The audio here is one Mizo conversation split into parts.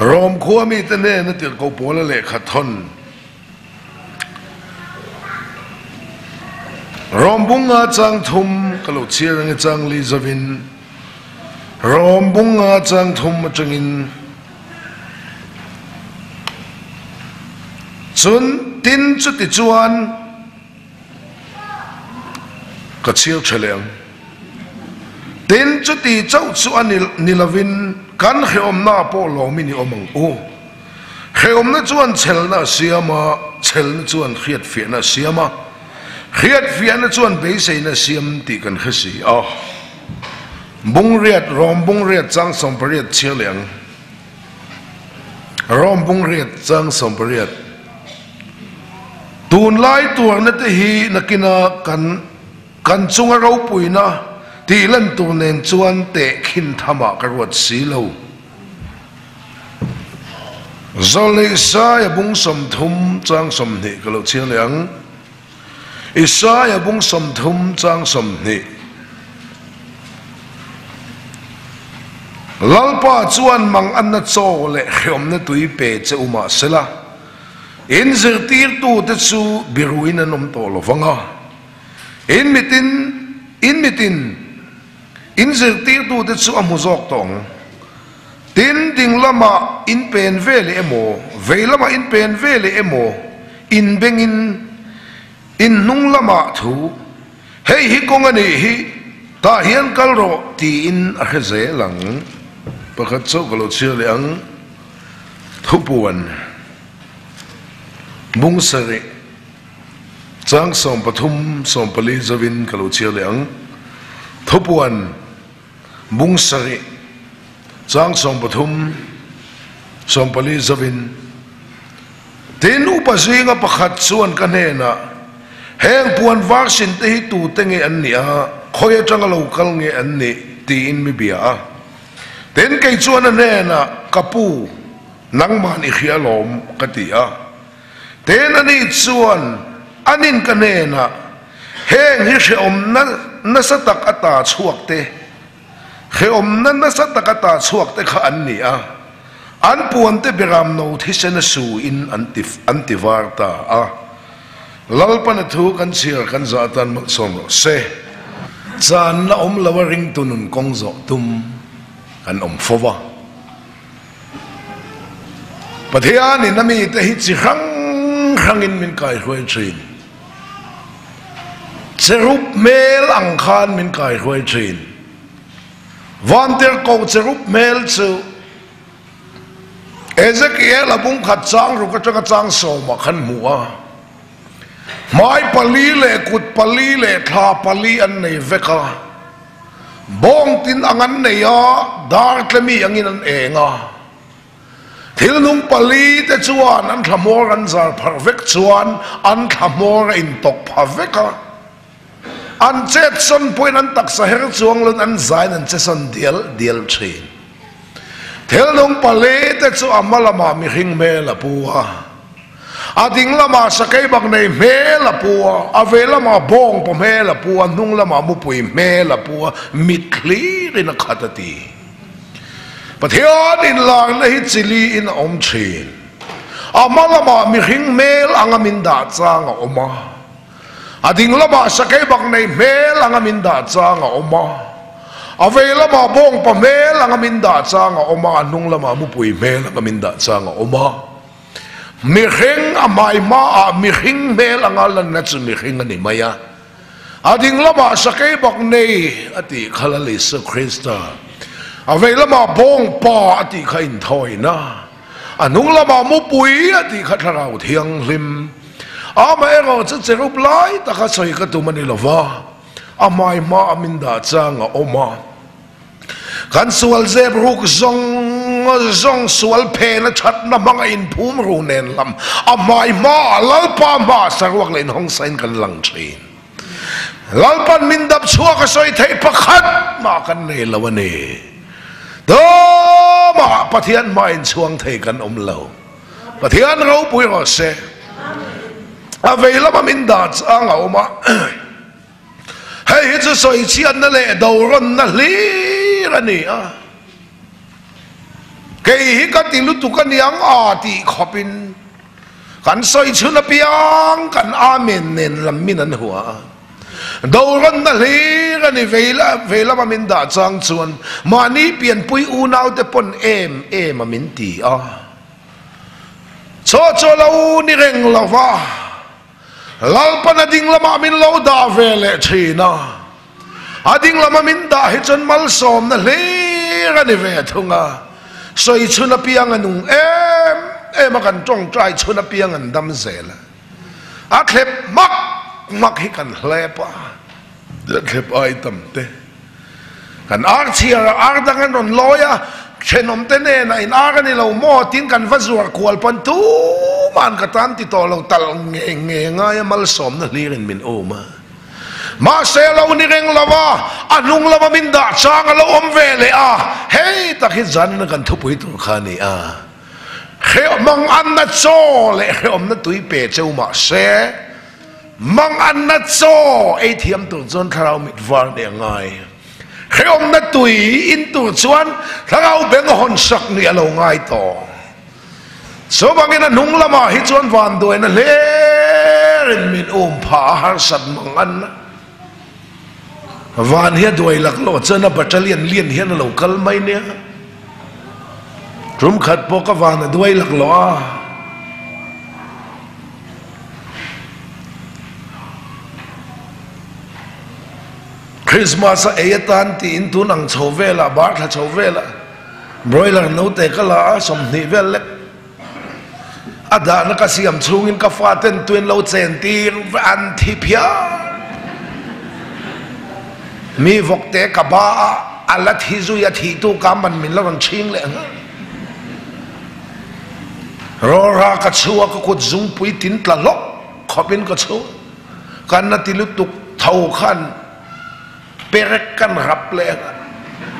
Rom khua mite hnena tirhkoh Paula lehkha thawn Rom bunga chang thum ka lo chhiar ange chang li zavin Rom bunga chang thum atangin chun tin chuti chuan Ka chhiar tha leh ang. Tin, chuti chauh chu a ni lovin kan hrehawmna pawh lawmin i awm ang u. Hrehawmna chuan chhelna a siam a, chhelna chuan hriatfiahna a siam a, hriatfiahna chuan beiseina a siam tih kan hre si a. Bungriat, Rom bungriat chang 80 chhiar leh ang. Rom bungriat chang 80. Tunlai tuarna te hi nakina kan kan chunga ropuina tih lan tur nen chuan tehkhin thamah ka ruat si lo. Zawlneih Isaia bung 30 chang 20 ka lo chhiar leh ang. Isaia bung 30 chang 20. Lalpa chuan mang anna chaw leh hreawmna tui pe che u mahsela, In zirtirtute chu biruin an awm tawh lo vang a, in mitin in mitin in zirtirtute chu a hmu zawk tawh ang. Tin, ding lamah in pen ve leh emaw, vei lamah in pen ve leh emaw, in bengin in hnung lamah thu, Hei hi kawng a nih hi, tah hian kal rawh, tiin a hre zel ang. Pakhat chauh ka lo chhiar leh ang. Thupuan bung sarih chang 13 14 zovin ka lo chhiar leh ang. Thupuan bung sarih chang 13 14 zovin Tin, upa zinga pakhat chuan ka hnenah, Heng puan var sin te hi tute nge an nih a, khawi atanga lo kal nge an nih? tiin mi bia a. Tin, kei chuan a hnenah, Ka pu, nangmahni hria alawm, ka ti a. Tin, ani chuan anin ka hnenah, Heng hi hrehawmna nasa tak ata chhuak te, hrehawmna nasa tak ata chhuak te kha an ni a, an puante beram no thisen a suin an ti an ti var ta a. Lalpana thu kan chhiar kan zah atan malsawm rawh se. Channa awm lo a ringtu nun kawng zawh tum kan awm fo va. Pathianin a mite hi chi hrang hrangin min kaihruai thin. Cherub hmel ang khan min kaihruai thin. Vantirhkoh cherub hmel chu Ezekiel a bung khat chang ruk atanga chang sawmah khan hmu a, hmai pali leh kut pali leh thla pali an nei vek a, bawng tin ang an nei a, dar tlemi angin an eng a. Thil nung pali te chuan an thla hmawr an zar pharh vek chuan an thla hmawr a intawk pha vek a. An chetsawn pawhin an taksa her chuang loin an zain an chesawn dial dial thin. Thil nung pali te chu a hma lamah mihring hmel a pu a, a ding lamah sakei bak nei hmel a pu a, a ve lamah bawngpaw hmel a pu a, hnung lamah mupui hmel a pu a, mit thlirin a khat a ti. Pathian inlarna hi chili in a awm thin. A hma lamah mihring hmel anga min dah chang a awm a. A ding lamah sakei bak nei hmel anga min dah chang a awm a, a vei lamah bawngpa hmel anga min dah chang a awm a, a hnung lamah mupui hmel anga min dah chang a awm a. Mihring a hmai hmaah mihring hmel anga lanna chu mihring a ni mai a. A ding lamah sakei bak nei a tih kha Lal Isua Krista, a vei lamah bawngpa a tih kha inthawina, A hnung lamah mupui a tih kha thlarau thianghlim. Amaherawh chu cherub lai taka sawi ka tum a ni lo va, a hmai hma a min dah chang a awm a. Kan sual zep ruk zawng zawng sual phen a thatna hmang a inphum ru nen lam a hmai hma ah Lalpa hma ah saruak leh inhawngsain kan lang thin. Lalpan min dap chhuak a sawi theih pakhat mah kan nei lo a ni. Tumah Pathian hma inchhuang thei kan awm lo. Pathian ropui rawh se. A vei lama min dah chang a awm a. Hei hi chu sawichhiatna leh dorawnna hlir a ni a. Kei hi ka ti lutuk a niang a tih khawpin kan sawi chhun apiang kan Amen nen lam min an hua a. Doranna hlir a ni vei lama min dah chang chuan mahni pianpui unaute pawn em em a min ti a. Chaw chaw lo ni reng lova Lalpan a ding lamah min lo dah ve leh thin a. A ding lama min dah hi chuan malsawmna hlir a ni ve thung a. Sawi chhun apiang a nung em em a, kan tawngtai chhun apiang an dam zel a. A thlep hmak hmak hi kan hlep a, a thlep ai tam te. Kan ar chhiar a, ar dang an rawn lawi a, thenawm te nen a in ar a ni lo maw tin kan va zuar kual pawn tuman ka tan ti tawh lo talh nge nge ngai a malsawmna hlir in min um a. Mahse lo ni reng lo a, a hnung lama min dah chang a lo awm ve leh a, hei tak hi zan kan thupui tur kha a ni a. Hrehawm anna chaw leh hrehawmna tui pe cheu mahse, mang anna chaw ei thiam tur chuan thlarau mit var nih a ngai. Hrehawmna tui in tur chuan thlarau beng hawn sak nih a lo ngai tawh. Chuvangin a hnung lamah hi chuan vanduaina hlerin min um phah a harsat mang anna. Van hi a duai lak loh chuan a battalion lian hian a lo kal mai nia. Tum khat pawh ka van a duai lak loh a. Christmas a ei atan tiin tun ang chho velah bar thla chho velah broiler note ka la a 20 vel lek. A dahna ka siam chhungin ka faten tuin lo chen tir an thi phian. Mi vawkte ka ba a, a la thi zui a thih tu ka man min la rawn chhing leh nghal. Rawlra ka chhu a, ka kut zungpui tin tla hlawk khawpin ka chhu. Ka na ti lutuk tho khan perek kan rap leh a,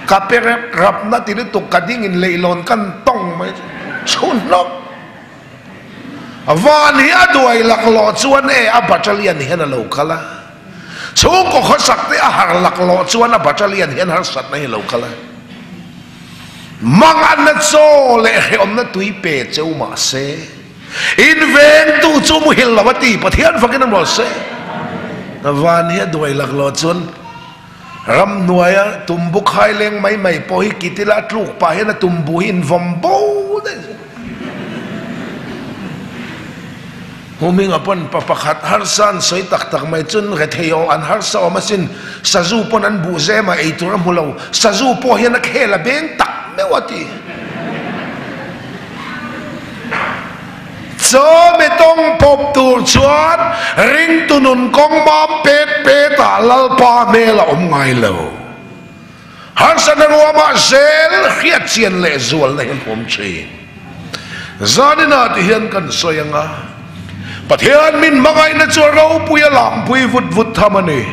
ka perek rapna ti lutuk ka dingin leihlawn kan tawng mai chu chhun hlawk. Van hi a duai laklawh chuan e a battalion hian a lo kal a, chhungkaw khawsak te a har laklawh chuan a battalion hian harsatna hi a lo kal a. Manganna chaw leh hrehawmna tui pe cheu mahse, In vengtu chu muhil lo a ti, Pathian fakin a rawn se. Van hi a duai laklawh chuan ramhnuaia tumbu khai leng mai mai pawh hi kitila a tluk pah hian a tumbu hi invawm bo daih a. Huminga pawn pa pakhat harsa an sawi tak tak mai chuan rethei aw an harsa awm asin, sazu pawn an buh zem a ei tur a hmu lo, sazu pawh hian a khel a beng tak meuh a ti. Chawmi tawng pawp tur chuan ringtu nun kawng mam pet pet ah Lalpa hmel a awm ngai lo. Harsatna ruamah zel hriat chian leh zualna hi an awm thin. Zaninah ti hian kan sawi ang a, Pathian min hmangaihna chu a ropui a lampui vut vut tham a ni.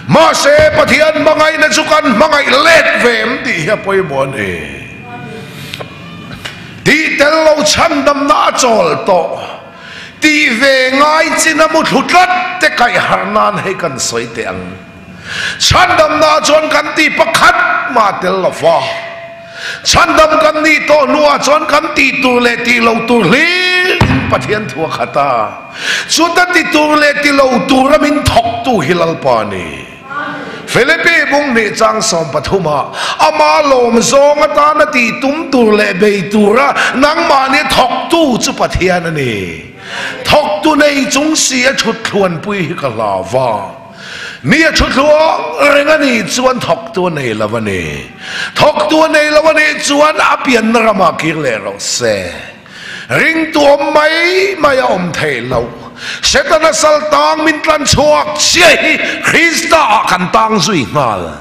Mahse Pathian hmangaihna chu kan hmangaih let ve em tih hi a pawimawh a ni. Tih tel lo chhandamna a chawl tawh. Tih ve ngai chin a mu thlu tlat te kaih harh nan hei kan sawi teh ang. Chhandamna chuan kan tih pakhat mah tel lo va. Chhandam kan nih tawh hnuah chuan kan tih tur leh tih lo tur hlir in Pathian thu a khat a. Chuta ti tur leh ti lo tura min thawktu hi Lalpa a ni. Philippi bung hnih chang 13 ah ama lawm zawng atana tih tum tur leh bei tura nangmahni thawktu chu Pathian a ni. Thawktu nei chung si a thut thluanpui hi ka hlau va. Mi a thu thluang reng a nih chuan thawktu a nei lo a ni. Thawktu a nei lo a nih chuan a pianna ramah kir leh rawh se. Ringtu awm mai mai a awm theih loh. Setana sal tang min tlan chhuak chiah hi Krista ah kan tang zui nghal.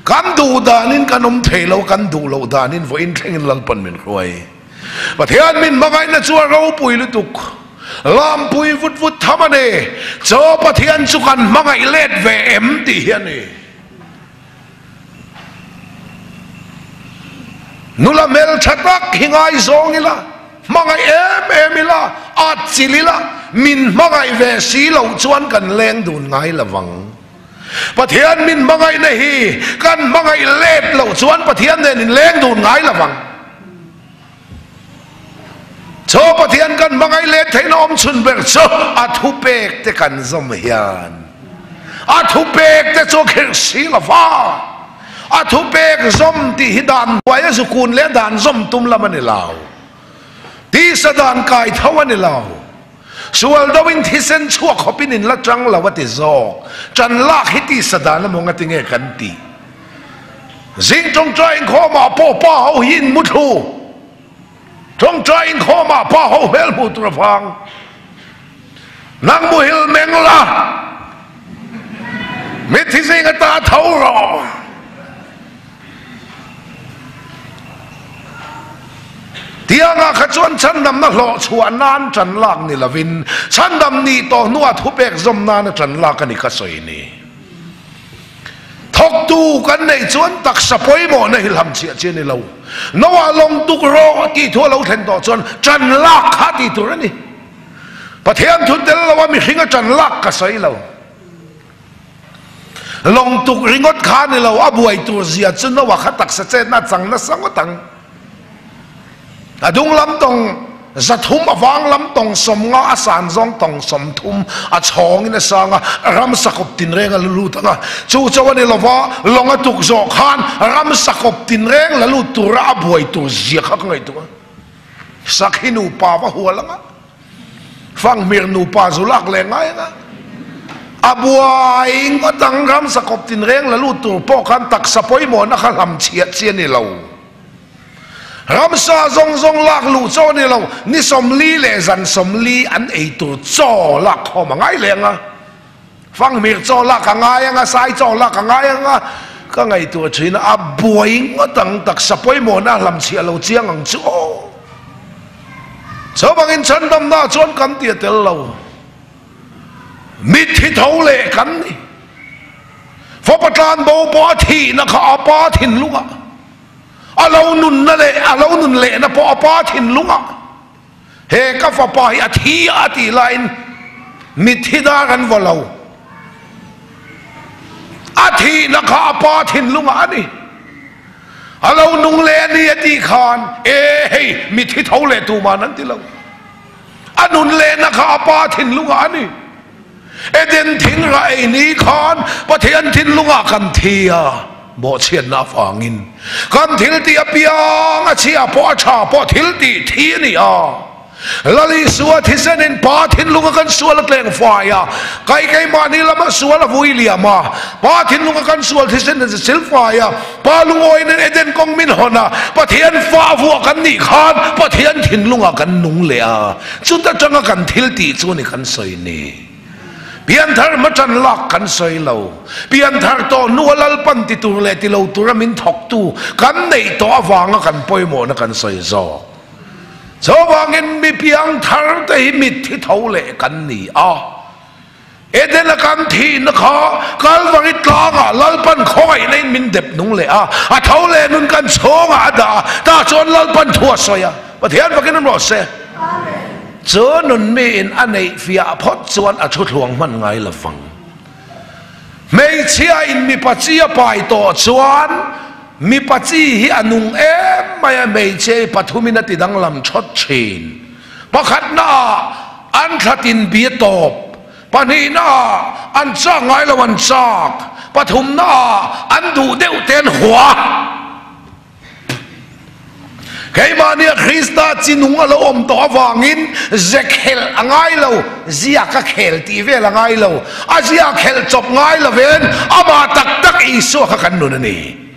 Kan duh danin kan awm thei lo, kan duh loh danin vawiin thlengin Lalpan min hruai. Pathian min hmangaihna chu a ropui lutuk. Lampui vut vut tham a ni. Chaw Pathian chu kan hmangaih let ve em tih hi a ni. Nula hmel tha tak hi ngaizawng ila, hmangaih em em ila, at chil ila, min hmangaih ve si loh chuan kan leng dun ngai lo vang. Pathian min hmangaihna hi kan hmangaih let loh chuan Pathian nen in leng dun ngai lo vang. Chaw Pathian kan hmangaih let theihna awm chhun ber chu a thupek te kan zawm hian a thupek te chu a khirh si lo va. A thupek zawm tih hi dan buai a zukun leh dan zawm tum lam a ni lo. Tisa dan kai tho a ni lo. Sual do in thisen chhuak khawp in in la tang lo a ti zawk. Tan lak hi tisa dan emaw nga ti nge kan tih. Zing tawngtai inkhawmah pawh pa ho hi in mu thlu. Tawngtai inkhawmah pa ho hmel hmuh tur avang. Nang muhil meng la, mitthi zing ata tho rawh. Tiangah kha chuan chhandamna hlawh chhuah nan tan lak ni lovin chhandam nih tawh hnuah thupek zawm nana tan lak a ni ka sawi ni. Thawktu kan neih chuan taksa pawimawhna hi hlam chhiah chi a ni lo. Noah lawng tuk rawh tih thu a lo thlen tawh chuan tan lak kha tih tur a ni. Pathian thu tel loa mihringa tan lak ka sawi lo. Lawng tuk ringawt kha ni lo, a buai tur zia chu Noah kha taksa chetna a chang nasa ngawt ang. A dung lam tawng 300, a vang lam tawng 50, a san zawng tawng 30, a chhawngin a sang a, ramsa kawp tinreng a la lut ang a. Chu cho a ni lova, lawng a tuk zawh khan ramsa kawp tinreng la lut tura a buai tur zia kha ka ngaihtuah a. Sakhi nupa va hual ang a, Fanghmir nupa zu lak leh ngai ang a. A buai ngawt ang, ramsa kawp tinreng la lut tur pawh khan taksa pawimawhna kha hlam chhiah chi a ni lo. Ramsa zawng zawng lak luh chaw ni lo, ni 40 leh zan 40 an ei tur chaw lak khawm a ngai leh ang a. Fanghmir chaw lak a ngai ang a, sai chaw lak a ngai ang a, ka ngaihtuah thin a, a buai ngawt ang, taksa pawimawhna a hlamchhiah lo chiang ang chu aw. Chuvangin chhandamna chuan kan ti a tel lo. Mitthi tho leh kan ni. Fapa tlanbo pawh a thihna kha a pa thinlungah. A lo nunna leh a lo nun lehna pawh a pa thinlungah he ka fapa hi a thi a tih laiin mitthi dar an vaw lo. A thihna kha a pa thinlungah a ni. A lo nung leh a ni a tih khan e hei mitthi tho leh tuman an ti lo. A nun lehna kha a pa thinlungah a ni. Eden thing rah ei ni khan Pathian thinlungah kan thi a, bawhchhiatna avangin kan thil tih apiang a chhia pawh a tha pawh thil tih thi a ni a. Lal Isua thisenin Pa thinlunga kan sual a tleng fai a, kai keimahni lama sual a vui liam a, Pa thinlunga kan sual thisenin a sil fai a, Pa lungawiin Eden kawng min hawn a, Pathian fa vuah kan nih khan Pathian thinlungah kan nung leh a. Chuta tanga kan thil tih chu ni kan sawi ni. Pianthar hma tan lak kan sawi lo. Pianthar tawh hnua Lalpan ti tur leh ti lo tura min thawktu kan neih tawh avanga kan pawimawhna kan sawi zawk. Chuvangin mi piangthar te hi mitthi tho leh kan ni a. Edena kan thihna kha Kalvari tlangah Lalpan khawngaihna in min dep nung leh a, a tho leh nun kan chhungah a dah a, tah chuan Lalpan thu a sawi a, Pathian fakin awm rawh se. Chu nun mi in a neih fiah phawt chuan a thu thluang hman ngai lo vang. Hmeichhia in mipa chi a pai tawh chuan mipa chi hi a nung em mai a, hmeichhia hi pathumin a ti danglam thawt thin. Pakhatna ah an thlatin bi a tawp, pahnihna ah an chak ngai lo an chak, pathumna ah an duh deuh te an hua. Keimahnia Krista chi nung a lo awm tawh avangin ze khelh a ngai lo, ziak a khel tih vel a ngai lo, a ziak khelh chawp ngai lovin amah tak tak Isua kha kan nun a ni.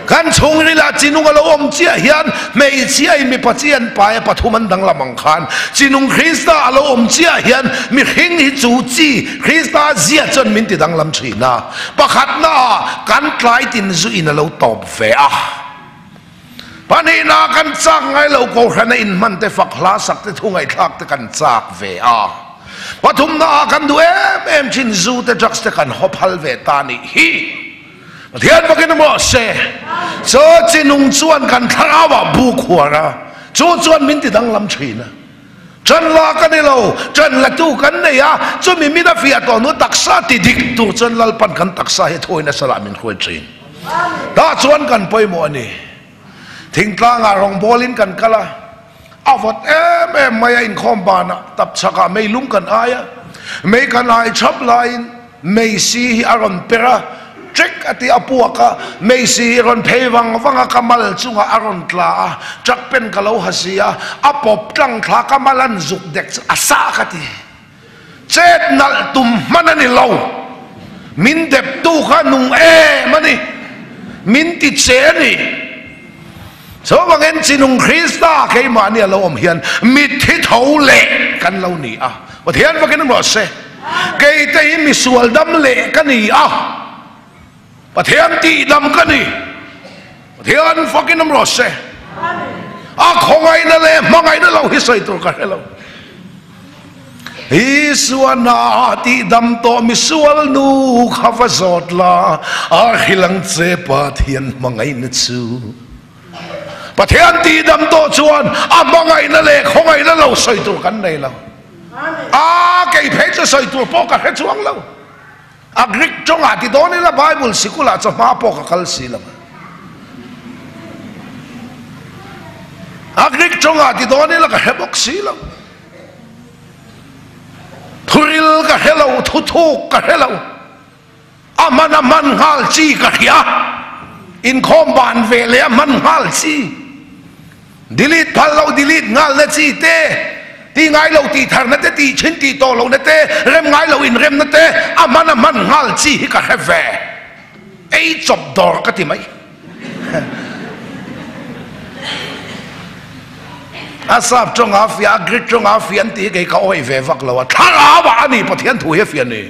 Kan chhungril ah chinung a lo awm chiah hian hmeichhia in mipa chi an pai a pathum an danglam ang khan chinung Krista a lo awm chiah hian mihring hi chu chi Krista zia chuan min ti danglam thin a. Pakhatna ah kan tlai tin zu in a lo tawp ve a. Pahnihna ah kan chak ngai lo kohhran a inhman te fak hla sak te thu ngaihthlak te kan chak ve a. Pathumna ah kan duh em em thin zu te drugs te kan haw phal ve ta nih hi. Pathian bakin a mawh se. Chaw chi nung chuan kan thlarau ah bu khuar a, chu chuan min ti danglam thin a. Ṭan la ka ni lo, ṭan la tu kan nei a, chumi min a fiah tawh hnu taksa ti dik tur chuan Lalpan kan taksa hi thuai nasa lah min hruai thin. Tah chuan kan pawimawh a ni. Thingtlangah rawngbawlin kan kal a. A vawt em em mai a, inkhawm banah tap chhakah mei lum kan ai a, mei kan ai thap laiin mei si hi a rawn per a, trek a ti a puak a, mei si hi rawn phei vang vang a, ka mal chungah a rawn tla a, truck pen ka lo ha si a, a pawp tlang thla ka mal an zuk dek chu a sa ka ti. Chet nalh tum hman a ni lo. Min deptu kha nung em a ni. Min ti che a ni. Chuvangin chinung Krista keimahni a lo awm hian mitthi tho leh kan lo ni a. Pathian vakin awm rawh se. Keite hi misual dam leh ka ni a. Pathian tihdam ka ni. Pathian fakin awm rawh se. A khawngaihna leh hmangaihna lo hi sawi tur ka hre lo. Isua hna tihdam tawh misual nu kha va zawt la, a hrilh ang che Pathian hmangaihna chu. Pathian tihdam tawh chuan a hmangaihna leh khawngaihna lo sawi tur kan nei lo. A kei phei chu sawi tur pawh ka hre chuang lo. A Greek tawngah ti dawn ila Bible sikulah chawhma pawh ka kal si lo. A Greek tawngah ti dawn ila ka hre bawk si lo. Thuril ka hre lo, thuthuk ka hre lo. A hman a hman nghal chi ka hria. Inkhawm ban ve leh a hman nghal chi. Delete phal lo delete nghal na chi te, ti ngai lo tih thar na te, tih chhin tih tawh lo na te, rem ngai lo in rem na te, a hman a hman nghal chi hi ka hre ve. Ei chawp dawr ka ti mai. A sap tawng a fiah, a Greek tawng a fiah an tih hi kei ka awih ve vak lo a, thlarau ah a ni Pathian thu hi a fiah ni.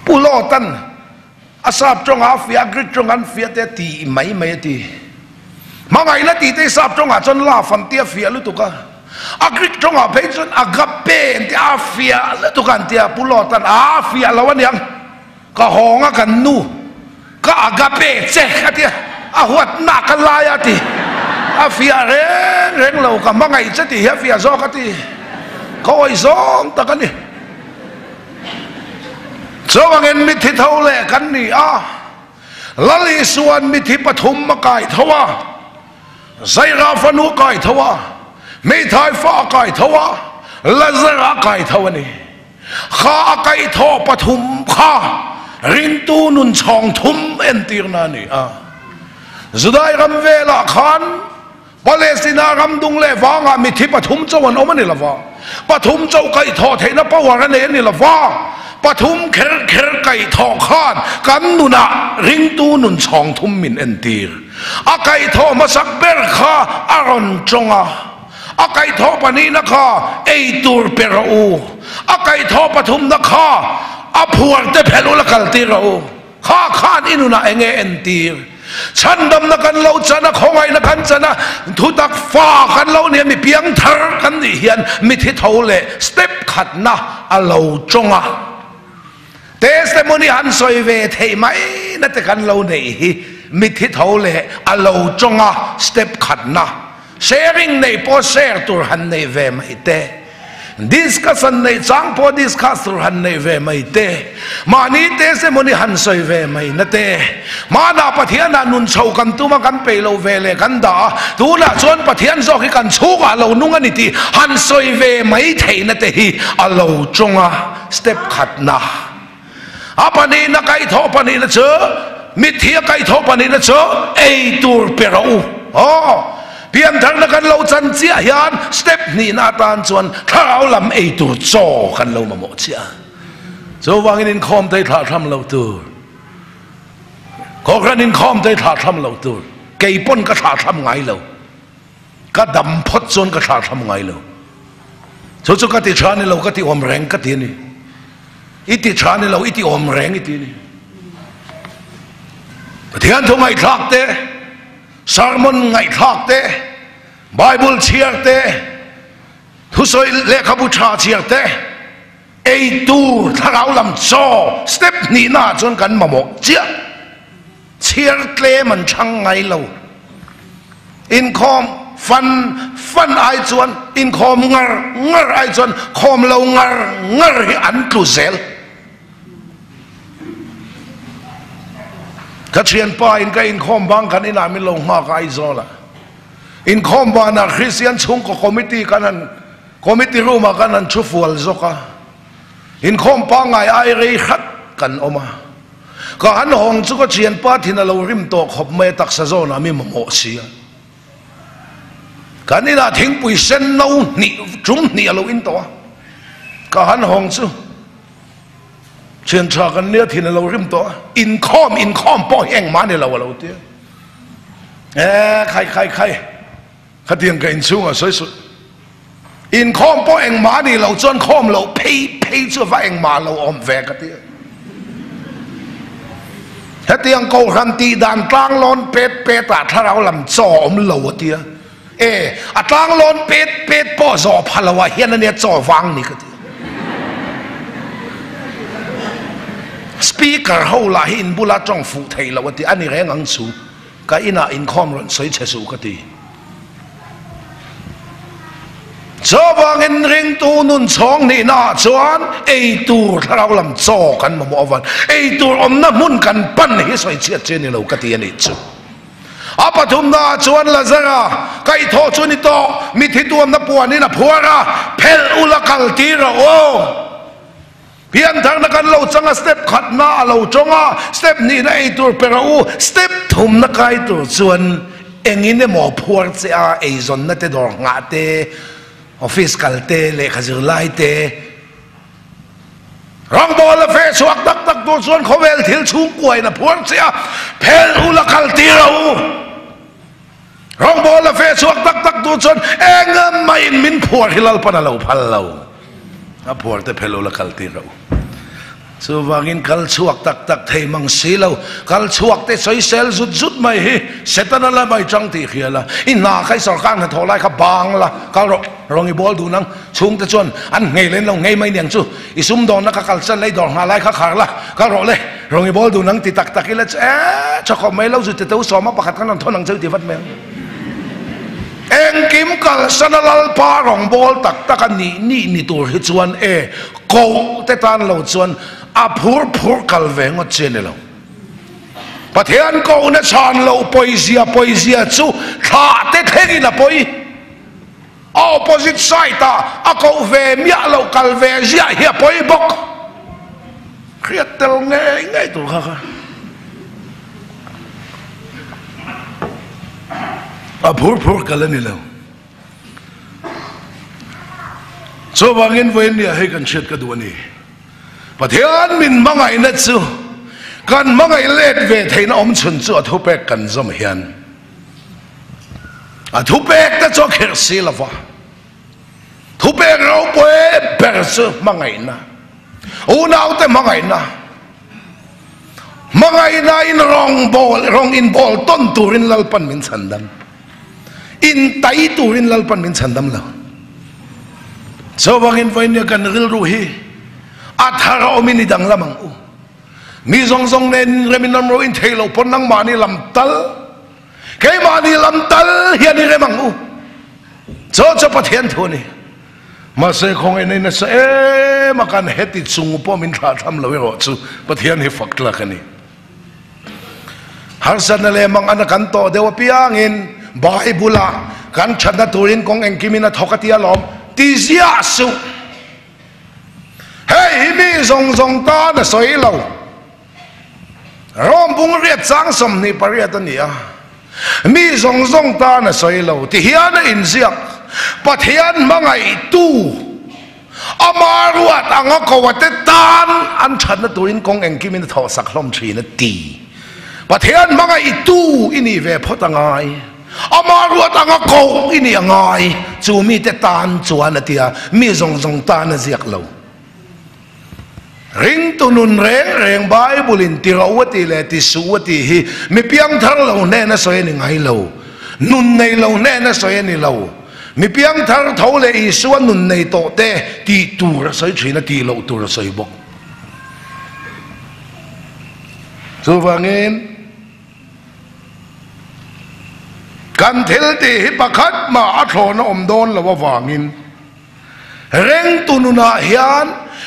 Pu Lawtan A sap tawngah a fiah, a Greek tawngah an fiah te a ti mai mai a ti. Hmangaihna tih te hi sap tawngah chuan love an tia fiah lutuk a. A Greek tawngah phei chuan agape an tia a fiah lutuk a an tia. Pu Lawtan a fiah lo aniang. Ka hawng a kan nu ka agape che a tia a huatna ka lai a ti. A fiah reng reng lo ka hmangaih che tih hi a fiah zawk a ti. Ka awih zawng tak a ni. Chuvangin mithi tho leh kan ni a, Lal Isua'n mithi pathum a kai tho a, Zaira fanu a kai tho a, hmeithai fa a kai tho a, Lazara a kai tho a ni. Kha a kaihthawh pathum kha ringtu nun chhawng thum entirna a ni a. Judai ram velah khan Palestina ram dung leh vangah mithi pathum chauh an awm a ni lova, pathum chauh kaihthawh theihna power a nei a ni lova, pathum kher kher kaihthawh khan kan nunah ringtu nun chhawng thum min entir. A kaihthawh hmasak ber kha a rawn tawng a, a kaihthawh pahnihna kha ei tur pe rawh u, a kaihthawh pathumna kha a phuar te phelh ula kaltir rawh u. Kha khan i nunah eng nge entir? Chhandamna kan lo chan a, khawngaihna kan chan a, thutak fa kan lo nia, mi piangthar kan nih hian mithi tho leh step khatna a lo tawng a. Testimony han sawi ve theih mai na te kan lo neih hi mithi tho leh a lo tawng a step khatna. Sharing neih pawh share tur han neih ve mai te. Discuss an neih chang pawh discuss tur han neih ve mai te, mahni testimony han sawi ve mai na te, hmanah Pathianah nun chho kan tum a kan peih loh ve leh kan dah a, tunah chuan Pathian zawk hi kan chhungah lo nung a ni tih han sawi ve mai theihna te hi a lo tawng a, step khatna. A pahnihna kaihthawh pahnihna chu mitthi a kaihthawh pahnihna chu ei tur pe rawh u. Aw, piantharna kan lo chan chiah hian step hnihna atan chuan thlarau lam ei tur chaw kan lo mamawh chiah. Chuvangin inkhawm te hi thlah thlam lo tur. Kohhran inkhawm te hi thlah thlam lo tur. Kei pawn ka thlah thlam ngai lo. Ka dam phawt chuan ka thlah thlam ngai lo. Chu chu ka ti tha ni lo, ka ti awm reng ka ti a ni. I ti tha ni lo, i ti awm reng i ti a ni. Pathian thu ngaihthlak te, sermon ngaihthlak te, Bible chhiar te, thusawi lehkhabu tha chhiar te, ei tur thlarau lam chaw step hnihna ah chuan kan mamawh chiah. Chhiar tlem an chhang ngai lo. Inkhawm fan fan ai chuan inkhawm ngar ngar ai chuan khawm lo ngar ngar hi an tlu zel. Ka thianpa in ka inkhawm bang khan inah min lo nghak a Aizawl ah. Inkhawm banah Kristian chhungkaw committee kan han committee room ah kan han thu fual zawk a, inkhawm pangngai ai rei hrat kan awm a. Ka han hawng chu ka thianpa thin a lo rim tawh khawp mai a, taksa zawnah mi mamawh si a. Kan inah thingpui sen no hnih tum hnih a lo in tawh a, ka han hawng chu thian tha kan nia thin a lo rim tawh a, inkhawm inkhawm pawh hi engmah a ni lo a lo ti a. E khai khai khai khatiang ka inchhungah sawi suh. Inkhawm pawh engmah a nih loh chuan khawm loh phei phei chu va engmah lo awm ve ka ti a. Hetiang kohhran tih dan tlanglawn pet pet ah thlarau lam chaw awm lo a ti a. E, a tlanglawn pet pet pawh zawh pha lo ah hian ania chaw vang ni ka ti a. Speaker ho lah hi in bula tawng fuh theih loh a ti a ni reng ang chu. Ka inah inkhawm rawn sawi che suh ka ti. Chuvangin ringtu nun chhawng nihna ah chuan ei tur thlarau lam chaw kan mamawh avan ei tur awmna hmun kan pan hi sawi chhiat che ni lo ka ti a nih chu. A pathumna ah chuan Lazara kaihthawh chu ni tawh mithi tuamna puanin a phuar a, phelh ula kal tir rawh aw. Piantharna kan lo chang a, step khatna a lo tawng a, step hnihna ei tur pe rawh u, step thumna kai tur chuan engin emaw phuar che a, eizawnna te dawr nghah te, office kal te, lehkha zir lai te, rawngbawl a feh chhuak tak tak tur chuan khawvel thil chhungkuain a phuar che a, phelh u la kal tir rawh u. Rawngbawl a feh chhuak tak tak tur chuan eng maiin min phuar hi Lalpan a lo phal lo. A phuar te phel ula kal tir rawh u. Chuvangin kal chhuak tak tak thei mang si lo, kal chhuak te sawisel zut zut mai hi Setana la mai chang tih hria la. I hna kha i sorkar hnathawh lai kha bang la, kal rawh, rawng i bawl dun ang. Chhungte chuan an nghei len lo nghei mai niang chu. I sumdawnna kha kalsan la, i dawr nghah lai kha khar la, kal rawh le, rawng i bawl dun ang ti tak tak ila chu e, tha khawp mai lo zu tete u sawma pakhat khan rawn thawn ang cheu ti vat mai ang. Engkim kalsan a Lalpa rawng bawl tak tak a nih nih ni tur hi chuan e, koh te tan lo chuan a phur phur kal ve ngawt chi a ni lo. Pathian kohna chhan loh pawizia pawizia chu thlah te thlengin a pawi. A opposite side ah a koh ve miah loh kal ve ziah hi a pawi bawk. Hriat tel ngei ngei tur kha kha a phur phur kal a ni lo. Chuvangin vawiin hei kan hriat ka duh a ni. Pathian min hmangaihna chu kan hmangaih let ve theihna awm chhun chu a thupek kan zawm hian. A thupek te chu a khirh si lo va, thupek ropui ber chu hmangaihna, unaute hmangaihna, hmangaihna in rawng bawl, rawng in bawl tawn turin Lalpan min chhandam, in tai turin Lalpan min chhandam lo. Chuvangin vawinia kan rilru hi a thar a awmin i danglam ang u. Mi zawng zawng nen remin ram ro in thei lo pawn nangmahni lam tal, keimahni lam tal hian i rem ang u. Chu chu Pathian thu a ni. Mahse khawngaih nei nasa em a kan heti chung pawh min thlah tham lo erawh chu Pathian hi fak tlak a ni. Harsatna leh mangana kan tawh deuh apiangin Bible-ah kan thatna turin kawng engkimin a thawk a ti alawm ti ziah suh. Hei hi mi zawng zawng tan a sawi lo. Rom bung riat chang 28 a ni a. Mi zawng zawng tan a sawi lo ti hian a inziak. Pathian hmangaihtu ama ruat anga ko te tan an thatna turin kawng engkimin a thawhsak hlawm thin a ti. Pathian hmangaihtu i nih ve phawt a ngai. Ama ruat anga koh i nih a ngai. Chu mite tan chuan a ti a, mi zawng zawng tan a ziak lo. Ringtu nun reng reng Bible in ti ro a ti leh ti suh a tih hi mi piangthar lo hnena sawi a ni ngai lo. Nun nei lo hnena sawi a ni lo. Mi piangthar tho leh Isua nun nei tawh te tih tur a sawi thin a, tih loh tur a sawi bawk. Chuvangin. Kan thil tih hi pakhat mah a thlawhna awm dawn lo avangin rengtu nunah hian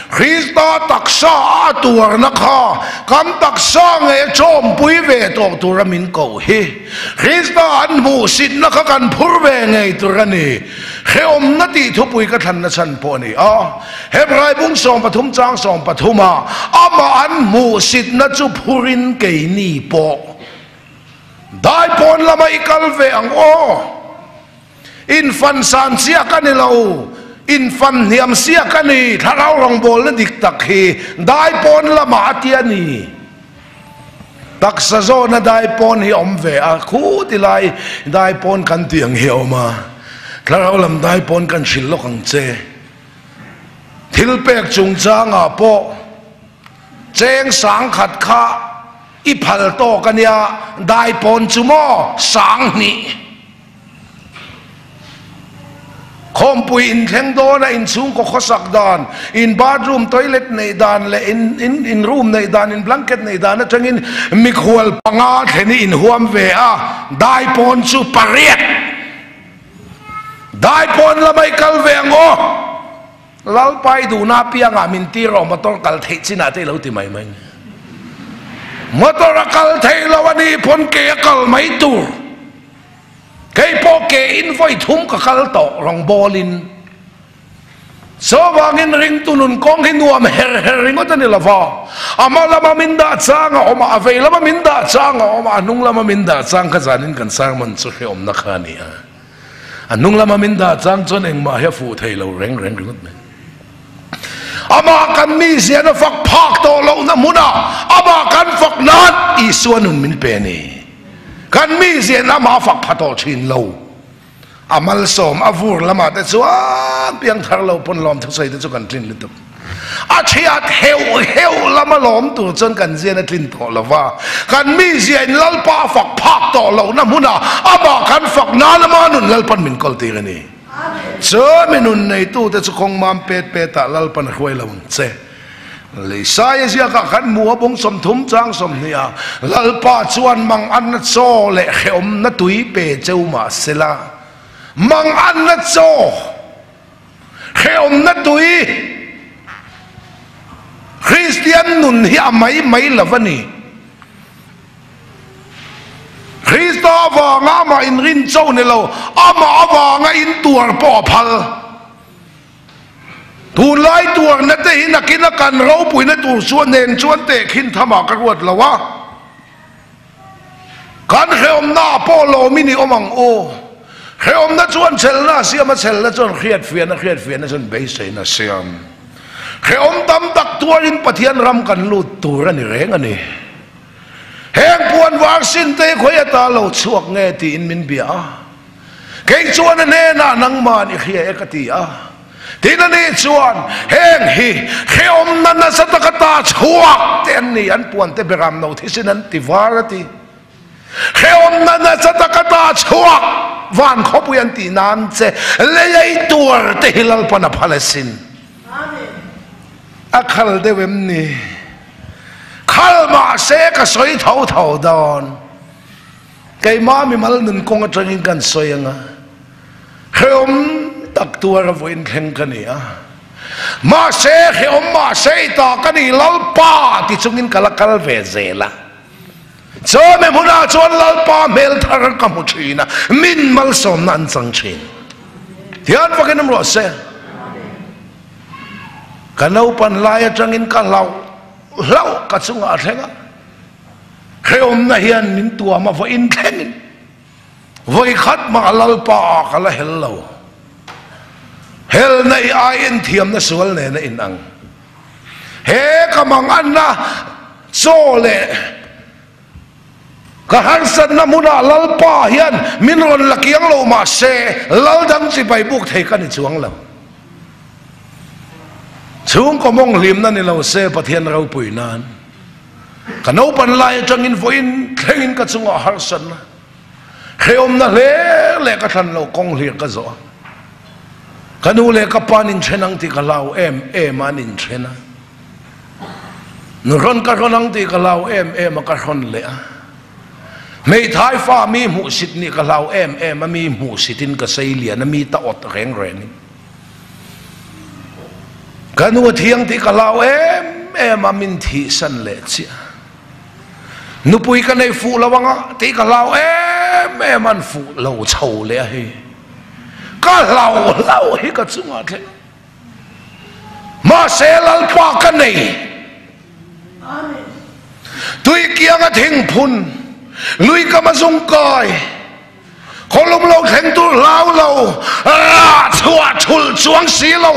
Krista taksa a tuarna kha kan taksa ngei a chawmpui ve tawh tura min koh hi. Krista an hmuhsitna kha kan phur ve ngei tur a ni. Hrehawmna tih thupui ka thlanna chhan pawh a ni a. Hebrai bung 13 chang 13 ah amah an hmuhsitna chu phurin keini pawh daipawn lama i kal ve ang aw. In fan san chiah ka ni lo, in fan hniam siah ka ni, thlarau rawngbawlna dik tak hi daipawn lamah a ti a ni. Taksa zawna daipawn hi awm ve a, khu ti lai daipawn kan tih ang hi a awm a, thlarau lam daipawn kan hrilh lawk ang che. Thil pek chungchangah pawh cheng sangkhat kha i phal tawk a nia, daipawn chu maw 2000. Khawmpui inthleng dawna inchhungkaw khawsak dan, in bathroom toilet neih dan leh in in in room neih dan, in blanket neih dan atangin mikhual panga thlen hi inhuam ve a, daipawn chu pariat. Daipawn lamah i kal ve ang aw. Lalpai duhna apiangah min tir rawh motor kal theih chinah te i lo ti mai mai. Motor a kal theih lo a nih pawn ke a kal mai tur. Kei pawh ke in vawi thum ka kal tawh rawngbawl in. Chuvangin ringtu nun kawng hi nuam her her ringawt a ni lo va. A hma lama min dah chang a awm a, a vei lama min dah chang a awm a, a hnung lama min dah chang kha zanin kan sermon chu hrehawmna kha a ni a. A hnung lama min dah chang chuan engmah hi a fuh thei lo reng reng ringawt mai. Amah kan mi zian a fak phak tawh lohna hmunah amah kan fak nan Isua nun min pe a ni. Kan mi zian amah a fak pha tawh thin lo. A malsawm a vur lamah te chuan piangthar lo pawn lawm thusawi te chu kan tlin lutuk. A chhiat heuh heuh lama lawm tur chuan kan zian a tlin tawh lo va. Kan mi ziain Lalpa a fak phak tawh lohna hmunah amah kan fak nan ama nun Lalpan min kawl tir a ni. Chu mi nun neitute chu kawng mam pet petah Lalpan a hruai lo ang che. Leisaia ziakah khan hmu a bung 30 chang 20 a, Lalpa chuan mang anna chaw leh hrehawmna tui pe cheu mah sela, mang anna chaw, hrehawmna tui, Kristian nun hi a mai mai lo a ni. Krista avanga amah inrin cho ni lo, amah avanga intuar pawh a phal. Tunlai tuarna te hi nakina kan ropuina tur chuan nen chuan tehkhin thamah ka ruat lo a, kan hrehawmna ah pawh lawmin i awm ang u. Hrehawmna chuan chelna a siam a, chelna chuan hriatfiahna, hriatfiahna chuan beiseina a siam. Hrehawm tam tak tuarin Pathian ram kan lut tur a ni reng a ni. Heng puan var sin te hi khawi ata lo chhuak nge tiin min bia a. Kei chuan a hnenah nangman i hria e ka ti a. Tin a nih chuan heng hi hrehawmna nasa taka ta chhuak te an ni, an puan te beram no thisin an ti var a ti. Hrehawmna nasa taka ta chhuak van khawpui an tih nan che lei tuar te hi Lalpan a phal asin. A khal deuh em ni? Khal mahse ka sawi tho tho dawn. Keimah mimal nun kawng atangin kan sawi ang a, hrehawm tak tuar a vawiin thleng ka ni a. Mahse, hrehawm mahse i ta ka ni Lalpa ti chungin ka la kal ve zel a. Chawhmeh hmunah chuan Lalpa hmel thar ka hmu thin a, min malsawmna an chang thin. Tian vakin awm rawh se. Ka naupan lai atangin ka hlauh hlauh ka chungah a thleng a. Hrehawmna hian min tuam a, vawiin thlengin vawi khat mah Lalpa ah ka la hel lo. Helna i ai enthiamna sual nen a inang. He ka manganna chaw leh ka harsatna hmunah Lalpa hian min rawn la kiang lo mah se, Lal dang chibai buk thei ka ni chuang lo. Chhungkaw mawng hlimna ni lo se Pathian ropui nan. Ka naupan lai atangin vawiin thlengin ka chungah harsatna, hrehawmna hle leh ka thlan lo kawng hlir ka zawh a. Ka nu leh ka pa an inthen ang tih ka hlau em em a, an inthen a. Nuhrawn ka hrawn ang tih ka hlau em em a, ka hrawn leh a. Hmeithai fa mi hmuhsit nih ka hlau em em a, mi hmuhsitin ka sei lian a, mi ta awt reng rengin. Ka nu a thiang tih ka hlau em em a, min thihsan leh chiah. Nupui ka nei fuh lo anga tih ka hlau em em a, an fuh lo chho leh a hei. Ka hlau hlau hi ka chungah thleng. Mahse Lalpa ka nei. Tui kianga thingphun, lui kama zungkai, khawlum lo thleng tur hlau lo, rah chhuah thulh chuang si lo.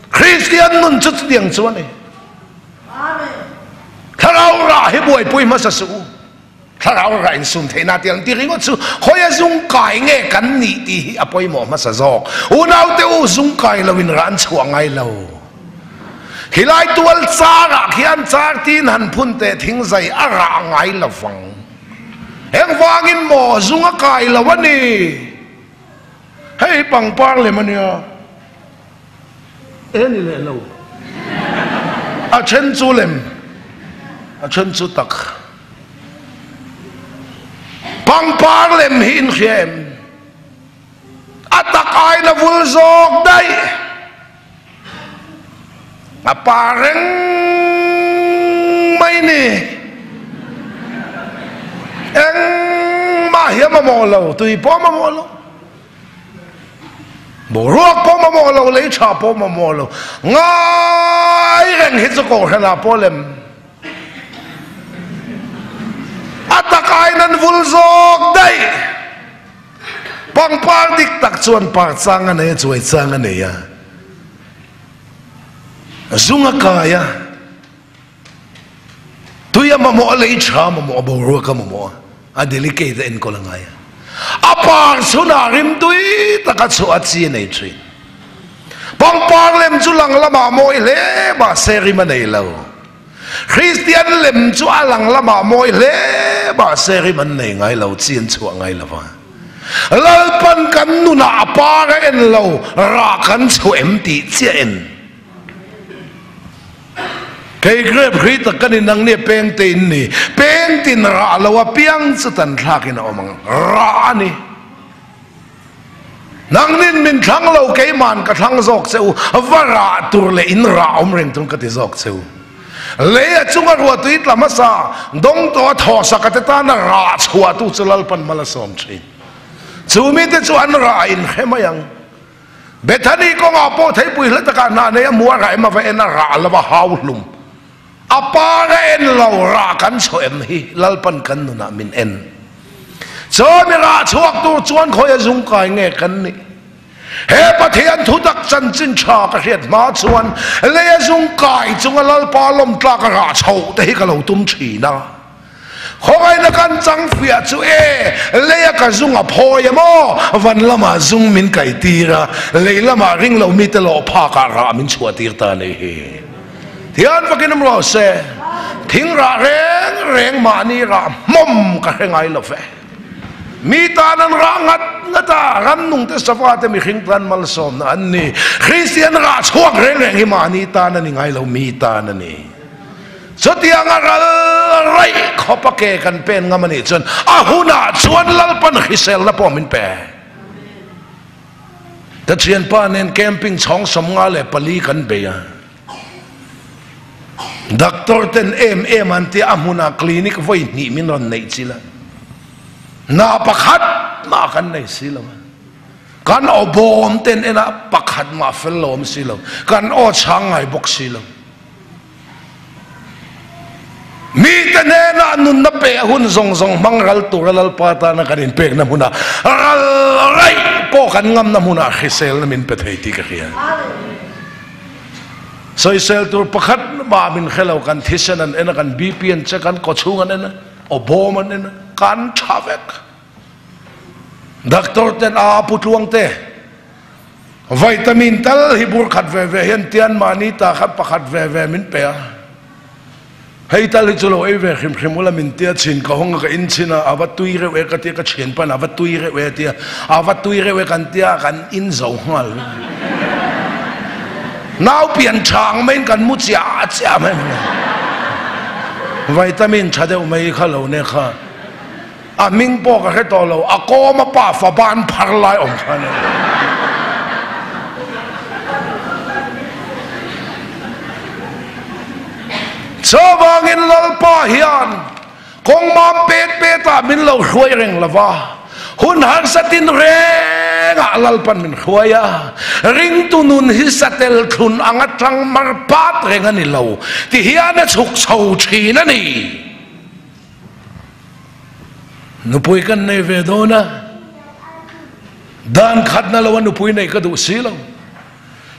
Kristian nun chu chutiang chu a ni. Thlarau rah hi buaipui hmasa suh u. Thlarau rah insum theihna tih ang ti ringawt chu hawi a zung kai nge kan nih tih hi a pawimawh hmasa zawk. Unaute u, zung kai loin rah an chhuah ngai lo. Khilai tual charah khian char tin han phun teh thing zai a rah ngai lo vang. Engvangin maw zung a kai lo a ni? Hei pangpar lem a nia. E ni leh lo. A then chu lem, a then chu tak. Pangpar lem hi in hria em? A tak aiin a vul zawk daih. A pa reng mai ni. Engmah hi a mamawh lo, tui pawh a mamawh lo. Boruak pawh mamawh lo, lei tha pawh mamawh lo. Ngai reng hi chu kohhranah pawh lem. A tak aiin an vul zawk daih. Pangpar dik tak chuan par chang a nei a, chuai chang a nei a. Zung a kai a. Tui a mamawh a, lei tha a mamawh a, boruak a mamawh a, a delicate a enkawl a ngai a. A par chhunah rim tui taka chhuah a chi a nei thin. Pangpar lem chu lang lamah mawi hle mahse rim a nei lo. Kristian lem chu a lang lamah mawi hle mahse rim an nei ngai lo, chi an chhuah ngai lo va. Lalpan kan nunah a par a en lo, rah kan chhuah em tih chiah en. Kei grep hri tak ka ni, nang nia peng te in ni. Peng tin rah lo a piang chu tan thlak in a awm ang. Rah a ni. Nang nin min thlang lo, keiman ka thlang zawk che u. Va rah tur leh in rah awm reng tur ka ti zawk che u. Lei a chunga ruah tui tla hmasa, dawng tawh a thaw sak a te tana rah chhuah tu chu Lalpan mal a sawm thin. Chu mite chu an rah a inhre mai ang. Bethany kawngah pawh theipui hla takah hnah nei a hmu a, rah em ava en a, rah lova hau hlum. A par a en lo, rah kan chhuah em hi Lalpan kan nunah min en. Chawmi rah chhuak tur chuan khawi a zung kai nge kan nih? He Pathian thutak chanchin tha ka hriat hma chuan lei a zung kai chunga Lalpa lawmtlak a rah chhoh te hi ka lo tum thin a. Khawngaihna kan chang fiah chu e, leia ka zung a phawi em aw, van lamah zung min kaih tir a, lei lamah ring lo mite lawh phakah rah min chhuah tir ta a nih hi. Thian vakin awm rawh se, thing rah reng reng mahni rah hmawm ka hre ngai lo ve. Mi tan an rah ngat ngat a, rannungte sava te mihring tan malsawmna an ni. Kristian rah chhuak reng reng hi mahni tan a ni ngai lo, mi tan a ni. Chutianga ral raih khawp a ke kan pen ngam a nih chuan a hunah chuan Lalpan hriselna pawh min pe. Ka thianpa nen camping chhawng 54 kan bei a. Doctor ten em em an tia a hmunah clinic vawi hnih min rawn neih chil a. Hna pakhat mah kan nei si lo a. Kan aw bawm ten enah pakhat mah fel lo awm si lo. Kan aw chhang ngai bawk si lo. Mite hnenah nunna pe a hun zawng zawng hmang ral tura Lalpa tana kan inpekna hmunah ral raih pawh kan ngamna hmunah hriselna min pe thei tih ka hria. Sawisel tur pakhat mah min hre lo, kan thisen an en a, kan BP an check, kan kawchhung an en a, aw bawm an en a, kan tha vek. Doctor ten a pu tluang te. Vitamin tal hi bur khat ve ve hian tian mahni ta khan pakhat ve ve min pe a. Hei tal hi chu lo ei ve hrim hrim ula min tia chhin ka hawng a ka in chhin a, a va tui reuh e ka tia ka thian pawn a va tui reuh e tia a va tui reuh e kan tia kan in zo nghal. Nau pian tha ang maiin kan mu chiah chiah mai mai. Vitamin tha deuh mai kha lo ne kha. A hming pawh ka hre tawh lo, a kawm a pa fa ban phar lai awm kha a ni. Chuvangin Lalpa hian kawng mam pet petah min lo hruai reng lo va, hun harsa tin rengah Lalpan min hruai a, ringtu nun hi satel thlun anga tang mar pat reng a ni lo, ti hian a chhuk chho thin a ni. Nupui kan nei ve dawn a, dan khatna lo a nupui neih ka duh si lo.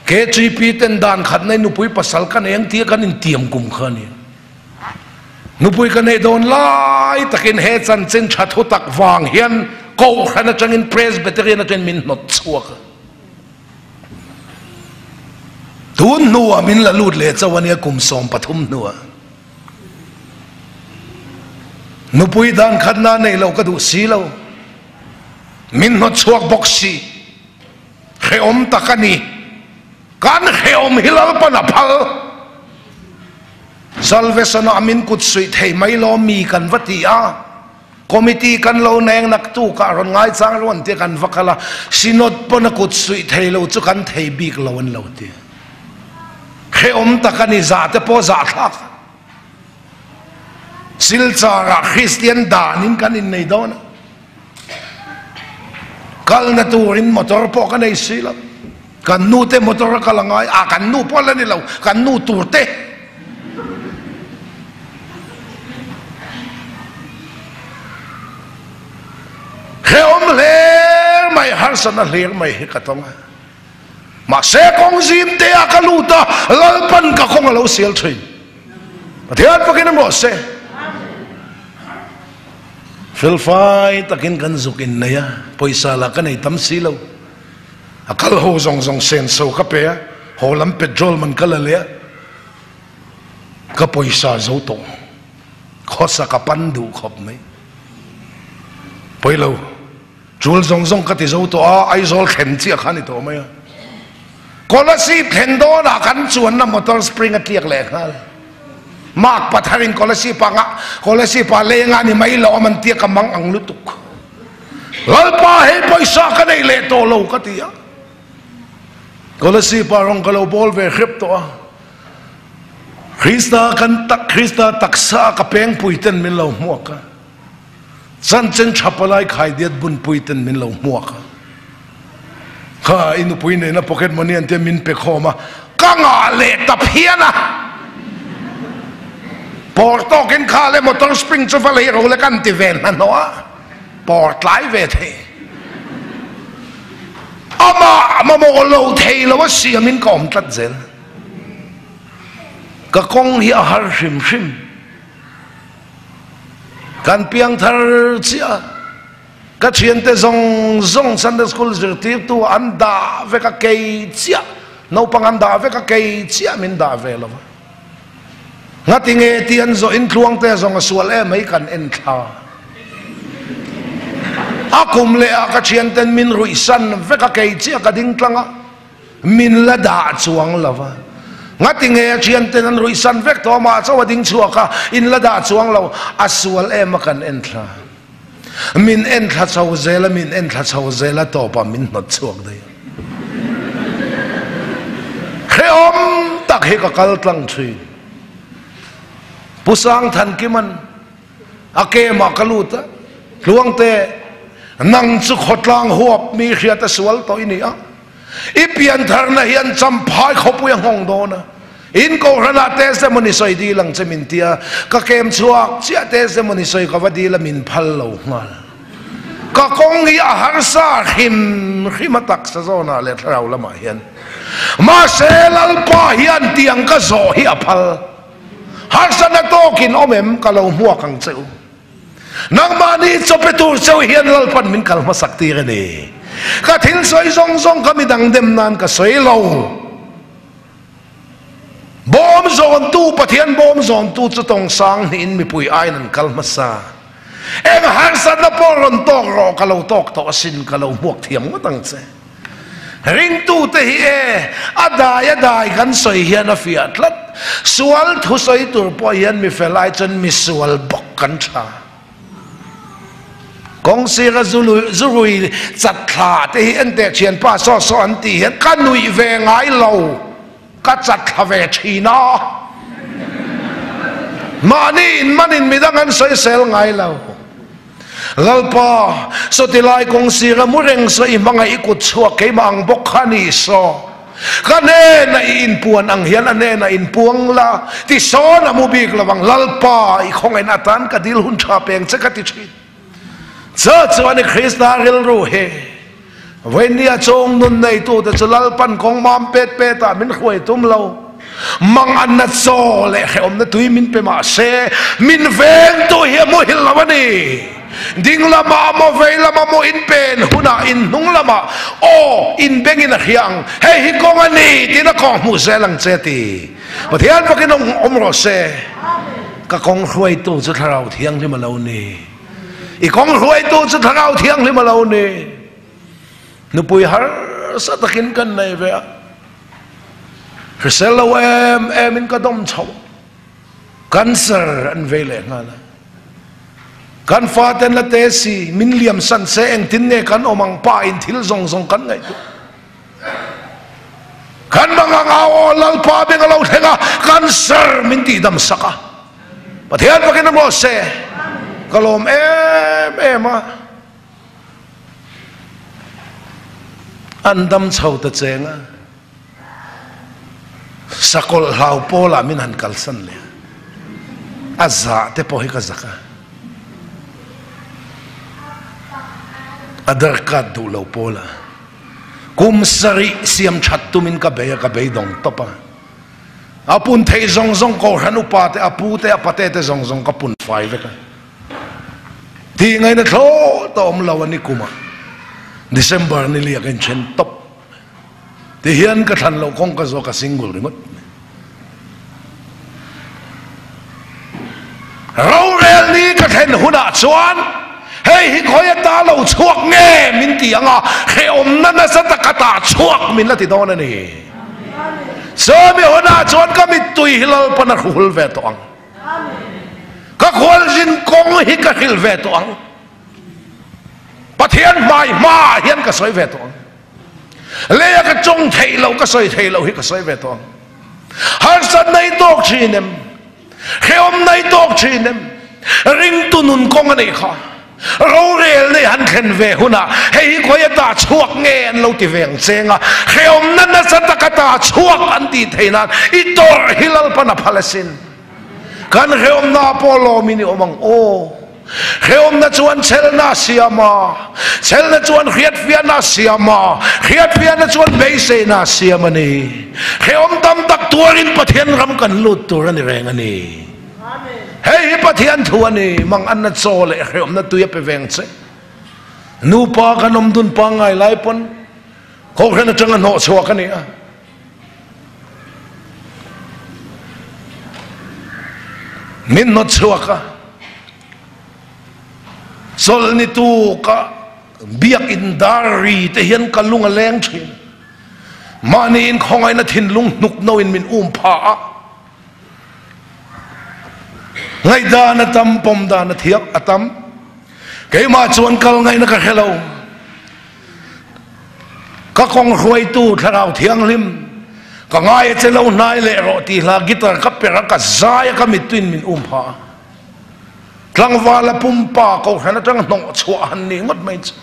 KGP ten dan khat nei nupui pasal ka nei ang tia kan intiam kum kha a ni. Nupui ka neih dawn lai takin he chanchin tha thu tak vang hian Kohhran atangin Presbyterian atangin min hnawt chhuak a. Tun hnuah min la lut leh chauh a nia kum 13 hnuah. Nupui dan khatna neih loh ka duh si lo. Min hnawt chhuak bawk si. Hrehawm tak a ni. Kan hrehawm hi Lalpan a phal. Salvation-ah min kut suih thei mai lo mi kan va ti a. Committee kan lo neng nak tukah rawn ngaichang ruan tia kan va kal a. Synod pawn a kut suih thei lo chu kan thei bik lo an lo ti. Hrehawm tak a ni, zah te pawh zahthlak. Silchar-ah Kristian danin kan innei dawn a. Kalna turin motor pawh ka nei si lo. Kan nu te motor a kal a ngai a, kan nu pawh la ni lo, kan nu tur te. Hrehawm hler mai, harsatna hlir mai hi ka tawng a. Mahse kawng zim te ah ka lut a, Lalpan ka kawng a lo sial thin. Pathian fakin a rawh se. Felfai takin kan zuk innei a, pawisa lah ka nei tam si lo. A kal ho zawng zawng senso ka pe a, haw lam petrol man ka la leh a, ka pawisa zo tawh. Khawsa ka pan duh khawp mai. Pawilo. Chul zawng zawng ka ti zo tawh a, Aizawl thlen chiah kha a ni tawh mai a. Kolasib thlen dawnah kan chuanna motor spring a tliak leh nghal. Mark patharin Kolasib ah nga, Kolasib ah leng a ni mai lo a man tia ka mang ang lutuk. Lalpa hei pawisa ka nei leh tawh lo ka ti a. Kolasib ah rawng ka lo bawl ve hrep tawh a. Krista kan tak Krista taksa ka pengpui ten min lo hmuak a. Chanchin tha palai khaidiat bunpui ten min lo hmuak a. Kha i nupui nena pocket money an tia min pe khawm a, ka ngah leh ta phian a. Pawr tawkin kha le motor spring chu va lei ro le kan ti ve hnahnawh a, pawr tlai ve thei. Amah mamawh lo thei lo a siamin ka awm tlat zel. Ka kawng hi a har hrim hrim. Kan piangthar chiah ka thiante zawng zawng Sunday school zirtirtu an dah vek a kei chiah naupang an dah vek a kei chiah min dah ve lo va. Ngati nge tih an zawh in tluang te zawng a sual em mai kan en thla. A kum leh ah ka thianten min ruih san vek a kei chiah ka ding tlang a. Min la dah chuang lo va. Ngati nge a thian ten an ruih san vek tawh amah chauh a ding chhuak a, in la dah chuang lo, a sual em a kan en thla. Min en thla chho zel a, min en thla chho zel a tawpah min hnawt chhuak daih a. Hrehawm tak hi ka kal tlang thin. Pu Sangthankiman a kemah ka lut a, Tluangte, nang chu khawtlang huap mi hriat a sual tawh i ni a, i piantharna hian champhai khawpui a nghawng dawn a, in kohhranah testimony sawi dil ang che min ti a, ka kem chhuak chiah testimony sawi ka va dil a min phal lo nghal. Ka kawng hi a harsa hrim hrim a taksa zawnah leh thlarau lamah hian. Mahse Lalpa hian tiang ka zawh hi a phal. Harsatna tawkin awm em ka lo hmuak ang che u. Nangmahni chawpe tur cheu hian Lalpan min kal hmasak tir a ni. Ka thil sawi zawng zawng kha midang dem nan ka sawi lo. Bawm zawntu, Pathian bawm zawntu chu tawng sang hnihin mipui aiin an kal hmasa. Eng harsatna pawh rawn tawk rawh, ka lo tawk tawh asin, ka lo hmuak thiam ngawt ang che. Ringtute hi e, a dai a dai kan sawi hian a fiah tlat. Sual thu sawi tur pawh hian mi fel ai chuan mi sual bawk kan tha. Kawng sira zu rui chat thla te hi enteh thianpa saw saw an tih hian ka nuih ve ngai lo, ka chat thla ve thin a. Mahni in manin midang an sawisel ngai lo. Lalpa, sawti lai kawng sira mu reng saw i hmangaih i kut chhuak keimah ang bawk kha ni saw. Ka hnena i inpuan ang hian a hnena inpuang la, ti sawn a mu bik lo ang. Lalpa, i khawngaihna atan ka dil hun tha peng che ka ti thin. Chu chuan i Krista rilru hi Vawinia chung nun neitute chu Lalpan kawng mam pet petah min hruai tum lo. Mang an na chaw leh hrehawmna tui min pe mah se, min vengtu hi a muhil lo a ni. Ding lamah maw vei lamah maw in pen hunah in hnung lamah aw in bengin a hria ang, hei hi kawng a ni tiin a kawng hmuh zel ang che ti. Pathian fakin awm rawh se. Ka kawng hruaitu chu Thlarau Thianghlim a lo ni. I kawng hruaitu chu Thlarau Thianghlim a lo ni. Nupui harsa takin kan nei ve a. Hrisel lo em em in ka dawm chho. Cancer an vei leh nghal a. Kan faten la te si min liam san se engtin nge kan awm ang pa in thil zawng zawng kan ngaihtuah. Kan mangang au aw Lalpa beng a lo thleng a, cancer min tihdam sak a. Pathian fakin a maw se, ka lawm em em a. An dam chho ta cheng a, sakawlh hlau pawlah min han kalsan leh a, a zah te pawh hi ka zak a. Aadhaar card duh lo pawlah kum sarih siam that tumin ka bei a, ka beidawng tawp a. A pun theih zawng zawng Kohhran upa te, a pu te, a pate te zawng zawng ka pun fai vek a. Tih ngaihna thlawt a awm lo a ni kuma December ni liak in then tawp. Ti hian ka thlan loh kawng ka zawk a single ringawt. Rorel ni ka thlen hunah chuan hei hi khawi ata lo chhuak nge min ti ang a, hrehawmna nasa taka tah chhuak min la ti dawn a ni. Chumi hunah chuan ka mittui hi Lalpan a hruhul ve tawh ang. Ka khualzin kawng hi ka hrilh ve tawh ang. Pathian hmai hmaah hian ka sawi ve tawh ang. Leia ka tawng theih loh, ka sawi theih loh hi ka sawi ve tawh ang. Harsatna i tawk thin em? Hrehawmna i tawk thin em? Ringtu nun kawng a nih kha. Rorel nei han thlen ve hunah hei hi khawi ata chhuak nge an lo ti ve ang cheng a, hrehawmna nasa tak ata chhuak an tih theih nan i tawrh hi Lalpan a phal asin. Kan hrehawmna pawh lawmin i awm ang aw. Hrehawmna chuan chelna a siam a, chelna chuan hriatfiahna a siam a, hriatfiahna chuan beiseina a siam a ni. Hrehawm tam tak tuarin Pathian ram kan lut tur a ni reng a ni. Hei hi Pathian thu a ni, mang anna chaw leh hrehawmna tui a pe veng che. Nupa kan awm dun pangngai lai pawn Kohhran atanga hnawh chhuak a ni a. Min hnawt chhuak a. Chawlhni tuka biakin dar ri te hian ka lung a leng thin. Mahni inkhawngaihna thinlung hnuk no in min um pha a. Ngaihdan a tam, pawm dan a thiam a tam. Keimah chuan kal ngaihna ka hre lo. Ka kawng hruaitu Thlarau Thianghlim, ka ngai a che lo hnai leh rawh tih hla guitar ka per a, ka zai a, ka mittuin min um pha a. Tlangval a pumpa kohhran atang hnawh chhuah han ni ngawt mai chu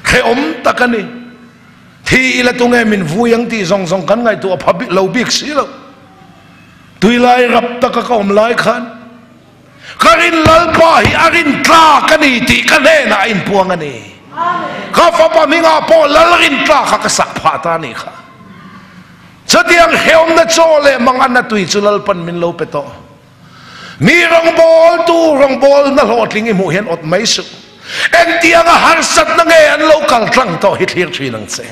hrehawm tak a ni. Thi ila tunge min vui ang tih zawng zawng kan ngaihtuah pha lo bik si lo. Tuilai rap taka ka awm lai khan ka rin Lalpa hi a rin tlak a ni tih ka hnenah a inpuang a ni. Ka fapa hmingah pawh Lal rin tlak kha ka sak phah ta a nih kha. Chutiang hrehawmna chaw leh manganna tui chu Lalpan min lo pe tawh. Mi rawngbawltu rawngbawlna hlawhtling i hmuh hian awt mai suh. Engtianga harsatna nge an lo kal tlang tawh hi thlir thin ang che.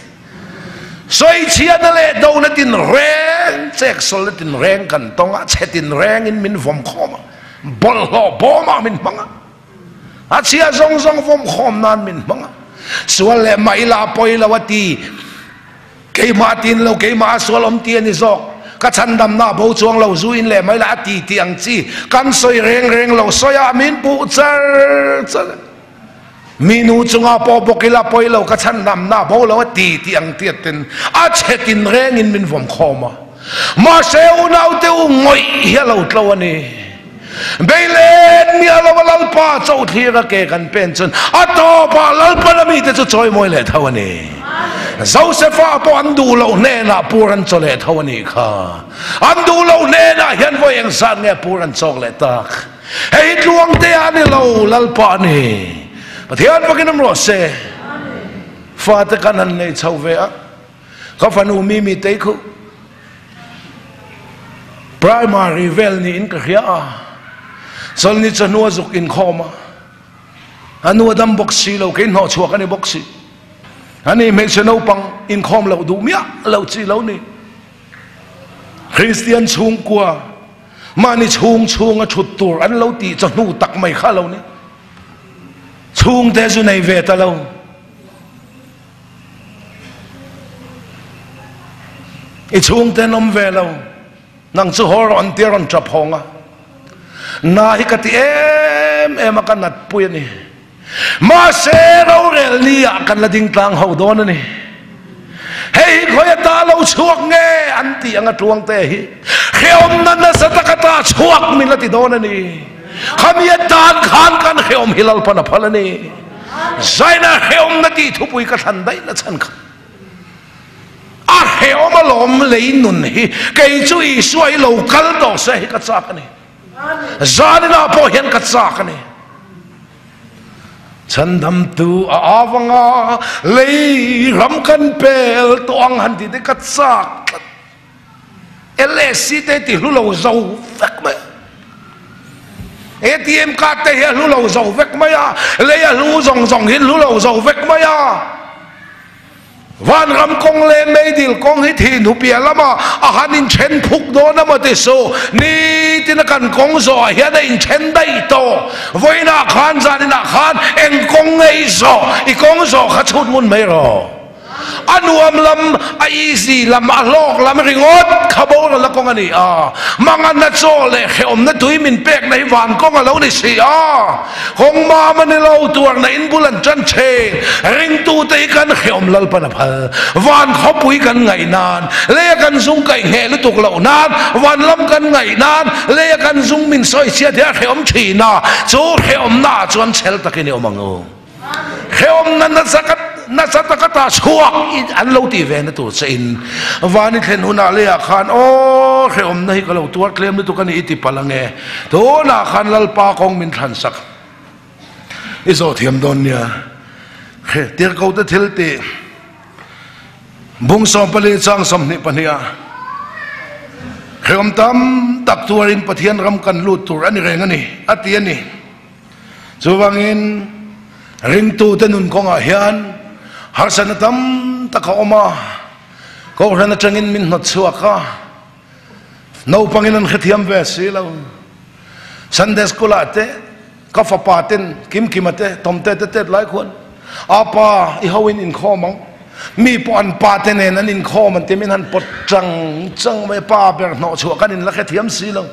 Sawichhiatna leh dona tinreng, cheksawlna tinreng kan tawng a, chhe tinrengin min vawm khawm a, bawlhhlawh bawmah min hmang a, a chhia zawng zawng vawm khawm nan min hmang a. Sual leh mah ila a pawi lo a ti. Keimah tin lo, keimah a sual awm ti a ni zawk. Ka chhandamna a bo chuang lo, zu in leh mai lah a ti tih ang chi kan sawi reng reng lo, sawi ah min puh char char a. Mi nu chungah pawh bawk ila pawi lo, ka chhandamna a bo lo a ti tih ang tiat ten a chhe tin rengin min vawm khawm a. Mahse unaute u ngawih hi a lo tlo a ni. Beilet miah lo a Lalpa cho thlir a ke kan pen chuan a tawpah Lalpan a mite chu chawimawi leh tho a ni. Josefa pawh an duh loh hnenah pur an chaw leh tho a nih kha. An duh loh hnenah hian vawi engzat nge pur an chawk leh tak. Hei hi tluangtea a ni lo, Lalpa a ni. Pathian fakin awm rawh se. Fate kan han nei chho ve a, ka fanu Mimi tei khuh. Primary vel niin ka hria a, chawlhni chawhnu a zuk inkhawm a, a nu a dam bawk si lo, kei hnawh chhuak a ni bawk si. Ani hmeichhe naupang inkhawm loh duh miah loh chi lo ni. Kristian chhungkua mahni chhung chhunga thut tur an lo tih chawhnu tak mai kha lo ni. Chhungte chu nei ve ta lo. I chhungte an awm ve lo, nang chu haw rawh an tia rawn tap hawng a, na hi ka ti em em a ka nat pui a ni. Mahse rorel ni ah kan la ding tlang ho dawn a ni. Hei hi khawi ata lo chhuak nge an tih anga tuangte hi hrehawmna nasa tak ata chhuak min la ti dawn a ni. Khami atan khan kan hrehawm hi Lalpan a phal a ni. Zaina hrehawmna tih thupui ka thlan daih na chhan kha a hrehawm alawm lei nun hi kei chu Isua hi lo kal tawh se hi ka chak a ni. Zaninah pawh hian ka chak a ni. Chhandamtu a avanga lei ram kan pel tawh ang han tih te ka chak tlat. LSC te ti hlu lo zo vek mai. ATM card te hi a hlu lo zo vek mai a, lei a hlu zawng zawng hi hlu lo zo vek mai a. Vanram kawng leh meidil kawng hi thih hnupiah lama a han inthen phuk dawn a maw ti su, nitin a kan kawng zawhah hian a inthen daih tawh. Vawiinah khan zaninah khan eng kawng nge i zawh, i kawng zawh kha chhut ngun mai rawh. A nuam lam, a easy lam, a hlawk lam ringawt kha boral a kawng a ni a. Manganna chaw leh hrehawmna tui min pekna hi van kawng a lo ni si a. Kawng mam a ni lo, tuarna in bul an tan thin. Ringtute hi kan hrehawm Lalpan a phal. Van khawpui kan ngaih nan, leia kan zung kaih ngheh lutuk loh nan, van lam kan ngaih nan, leia kan zung min sawi chhiat hi a hrehawm thin a. Chu hrehawmna ah chuan chhel takin i awm ang u. Hrehawmna nasa ka nasa taka ta chhuak i an lo tih ve na tur che in van i thlen hunah leiah khan aw hrehawmna hi ka lo tuar tlem lutuk a ni i ti palh ange tunah khan Lalpa kawng min thlan sak i zawh thiam dawn nia tirhkoh te thil tih Bung 14 chang 22 ah hrehawm tam tak tuarin Pathian ram kan lut tur a ni reng a ni a ti a ni. Chuvangin ringtute nun kawngah hian harsatna tam tak a awm a, Kohhran atangin min hnawt chhuak a, naupangin an hrethiam ve si lo. Sunday school ah te ka fapa ten Kimkima te Tomte te tet lai khuan a pa i ho in inkhawm ang, mi pawh an pa te nen an inkhawm an ti min han pawt chang chang mai, pa ber hnawh chhuah kan inla hrethiam si lo.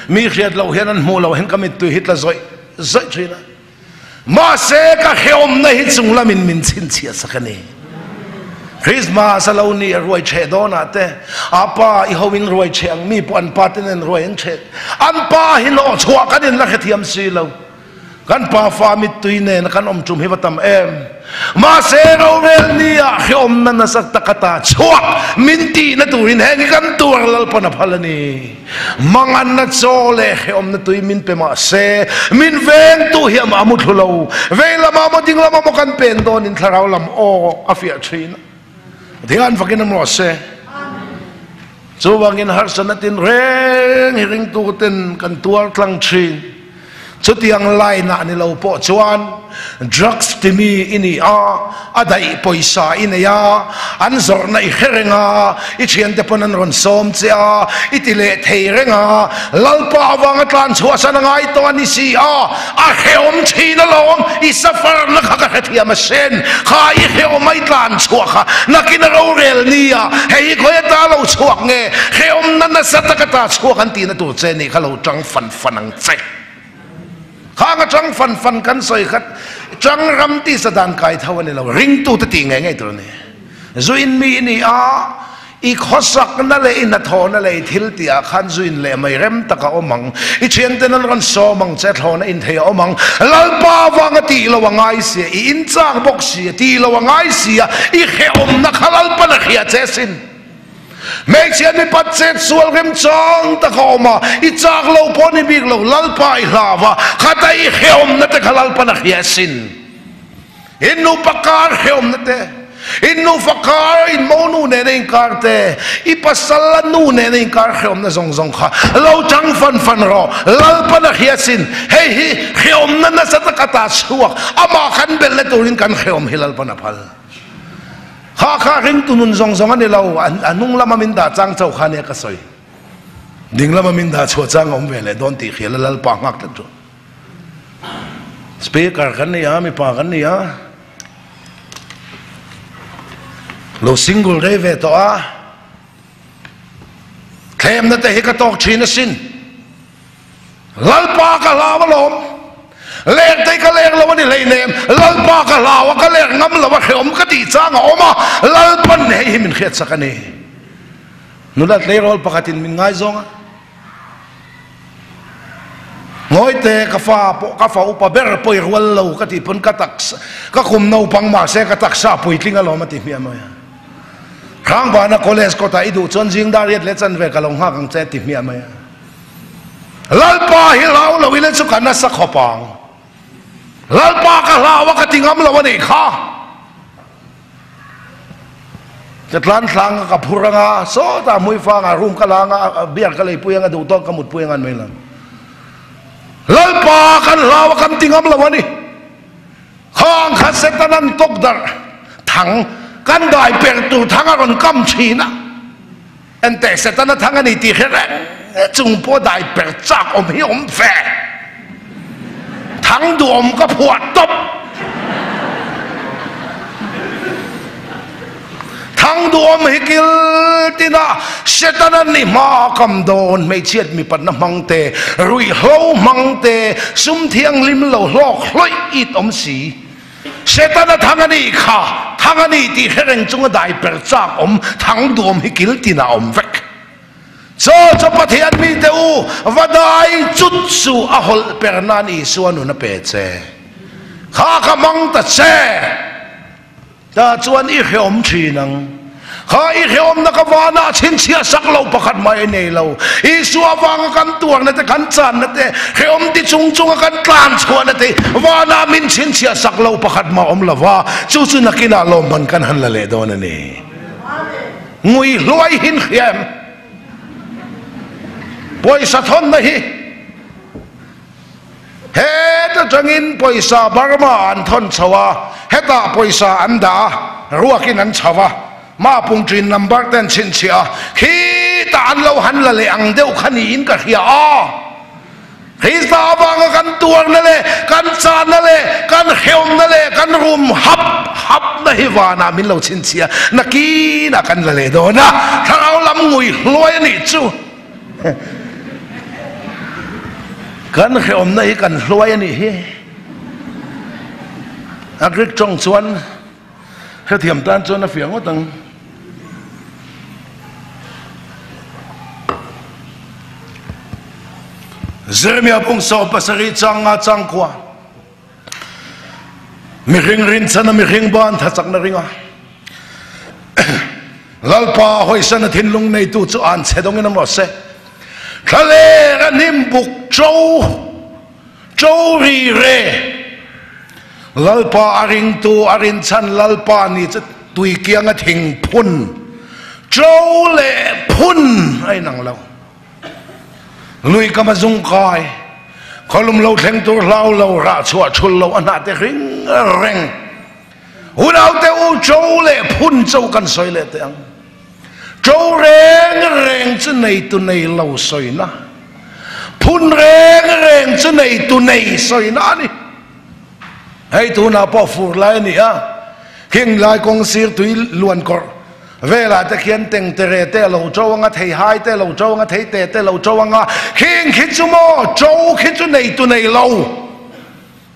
Mi hriat loh hian an hmuh loh hian ka mittui hi tla zawih zawih thin a. Mahse ka hrehawmna hi chung lamin min chhinchhiah sak a ni. Christmas a lo ni a ruai cheh dawnah te a pa i ho in ruai cheh ang mi pawh an pa te nen ruai an cheh. An pa hi hnawh chhuah kan inla hrethiam si lo. Kan pa fa mittui nena kan awm tum hi va tam em. Mahse rorel ni ah hrehawmna nasa tak ata chhuak min tihna turin heng hi kan tuar Lalpan a phal a ni. Manganna chaw leh hrehawmna tui min pe mahse min vengtu hi amah a mu thlu lo. Vei lamah maw ding lamah maw kan pen dawnin thlarau lam aw a fiah thin a. Thian fakin awm rawh se. Chuvangin harsatna tinreng hi ringtuten kan tuar tlang thin. Chutiang line-ah ni lo pawh chuan drugs timi i ni a, a daih pawisa i nei a, an zawrhna i hre reng a, i thiante pawn an rawn sawm che a, i ti leh thei reng a, Lalpa avanga tlan chhuahsan a ngai tawh a ni si a, a hrehawm thin alawm, i suffer-na kha ka hrethiam a sen, kha i hrehawm a i tlan chhuah kha nakin a rorel ni a, hei hi khawi ata lo chhuak nge, hrehawmna nasa taka ta chhuak an tihna tur che nih kha lo tang fan fan ang che. Khang atang fan fan kan sawi khat tang ram tisa dan kai tho a ni lo, ringtu te tih ngei ngei tur a ni. Zu in mi i ni a, I khawsakna leh i hnathawhna leh i thil tihah khan zuin leh mai rem tak a awm ang. I thianten an rawn sawm ang che, thlawhna inthei a awm ang. Lalpa avanga tih lo a ngai sia, i inchak bawk sia, tih lo a ngai sia, i hrehawmna kha Lalpan a hria che sin. Hmeichhia mipat chet sual remchang tak a awm a, i chak lo pawh ni bik lo, Lalpa i hlau a, khata i hrehawmna te kha Lalpan a hria sin. In nupa kar hrehawmna te, in nufa kar, in monu nena inkar te, i pasal la nu nena inkar hrehawmna zawng zawng kha lo chang fan fan rawh. Lalpan a hria sin, hei hi hrehawmna nasa taka ta chhuak, amah kan belhna turin kan hrehawm hi Lalpan a phal. Kha kha ringtu nun zawng zawng a ni lo, a hnung lama min dah chang chauh kha nia ka sawi. Ding lama min dah chhuah chang a awm ve leh dawn tih hria la Lalpa nghak tlat rawh. Speaker kan ni a, mipa kan ni a. Lo single rei ve tawh a. Thlemna te hi ka tawk thin asin. Lalpa ka hlau alawm. Leng te ka leng lo ani hleinem. Lalpa ka hlau a, ka leng ngam lo a, hreawm ka tih chang a awm a. Lalpan hei hi min hriat sak a ni. Nula tleirawl pakhatin min ngaizawng a. Ngawite ka fa pawh ka fa upa ber pawi rual lo ka tih pawn ka taksa ka kum naupang mahse ka taksa puitling alawm a ti hmiah mai a. Hrangbana college kawtah i duh chuan zing dar riat leh chanve ka lo nghak ang che a ti hmiah mai a. Lalpa hi hlau lo ila chu ka nasa khawp ang. Lalpa ka hlau a ka ti ngam lo a nih kha. Ka tlan thlang a ka phur anga sawtah hmui fangah room ka la anga beer ka leipui anga duh tawk ka mutpui anga an mai lang. Lalpa kan hlau a kan ti ngam lo a ni. Khang kha Satan an tawk darh thang kan dai per tur thang a rawn kam thin a. Enteh Satan a thang a ni tih hre reng chung pawh dai per chak awm hi awm ve. Thang duhawm ka phuah tawp. Thang duhawm hi kil tina Satan a ni hma kam dawn hmeichhiat mipatna hmang te, ruihhlo hmang te, sum thianghlim lo hlawk hlawih it awm si. Setana thang a nih kha, thang a ni tih hre reng chunga dai per chak awm, thang duhawm hi kil tinah a awm vek. Chaw chu Pathian mite u, va dai chut suh a hawlh per nan Isua nun a pe che. Kha ka hmang ta che. Tah chuan i hrehawm thin ang. Kha i hrehawmna ka vanah chhinchhiah sak lo pakhat mai a nei lo. Isua avanga kan tuarna te, kan channa te, hrehawm ti chung chunga kan tlan chhuahna te vanah min chhinchhiah sak lo pakhat mah awm lo va, chu chu nakinah lawmman kan han la leh dawn a ni. Ngui hluai hin hria em? Pawisa thawnna hi Heta tangin pawisa Burma an thawn chho a, hetah pawisa an dah a, ruakin an chho a, Mapung ṭin number te an chhinchhiah a, khitah an lo han la leh ang deuh kha niin ka hria a. Krista avanga kan tuarna leh kan chahna leh kan hrehawmna leh kan rum hap hapna hi vanah min lo chhinchhiah nakinah kan la leh dawn a, thlarau lam ngui hluai a nih chu. Kan hrehawmna hi kan hluai a nih hi. A Greek tawng chuan hrethiam tan chuan a fiah ngawt ang. Jeremia pung 17 chang nga chang khua. Mihring rinchhan a mihring ban thachakna ringa. Lalpa hawisan a thinlung neitu chu an chhe dawngin awm rawh se. Thlaleng a hnim buk cho cho ri re. Lalpa a ringtu a rinchhan Lalpa ni chu tui kiang a thing phun cho leh phun a inang lo. Lui kam a zung kai, khawlum lo thleng tur hlau lo, rah chhuah thul lo a hnah te ring reng. Unau te u cho leh phun cho kan sawi leh teh ang. Cho reng reng chu nei tu nei lo sawina, phun reng reng chu nei tu nei sawina a ni. Hei tunah pawh fur lai a ni a, khing lai kawng sir tui luan kawrh velah te khian teng te re te a lo to ang a, thei hai te a lo to ang a, thei te te a lo to ang a, khing khi chu maw to khi chu nei tu nei lo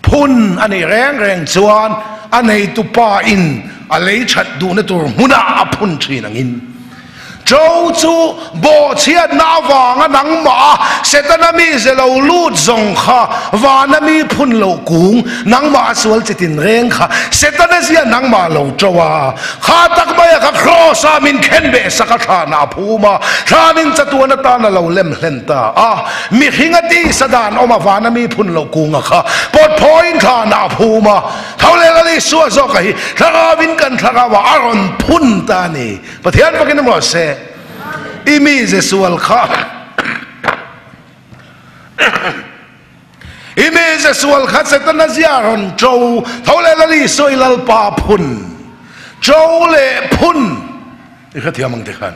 phun a nih reng reng chuan a neitu pa in a lei that duhna tur hmunah a phun thin angin. Ṭo chu bawhchhiatna avanga nangmah a Setana mize lo lut zawng kha vana mi phun loh kung nangmah a sual chitin reng kha Setana zia nangmah lo ṭo a kha tak maia kha Kraws a min khen beh sak a thlanah a phum a thlanin chatuan atan a lo lem hlen ta a mihring a tisa dan awm a vana mi phun loh kunga kha pawt phawiin thlanah a phum a tho leh lal Isua zawka hi thlarauin kan thlarauah a rawn phun ta a ni. Pathian fakin emaw se i mize sual kha i mize sual kha Setana zia rawn ṭo tho leh lal Isua i Lalpa phun ṭo leh phun i hrethiam ang tikhan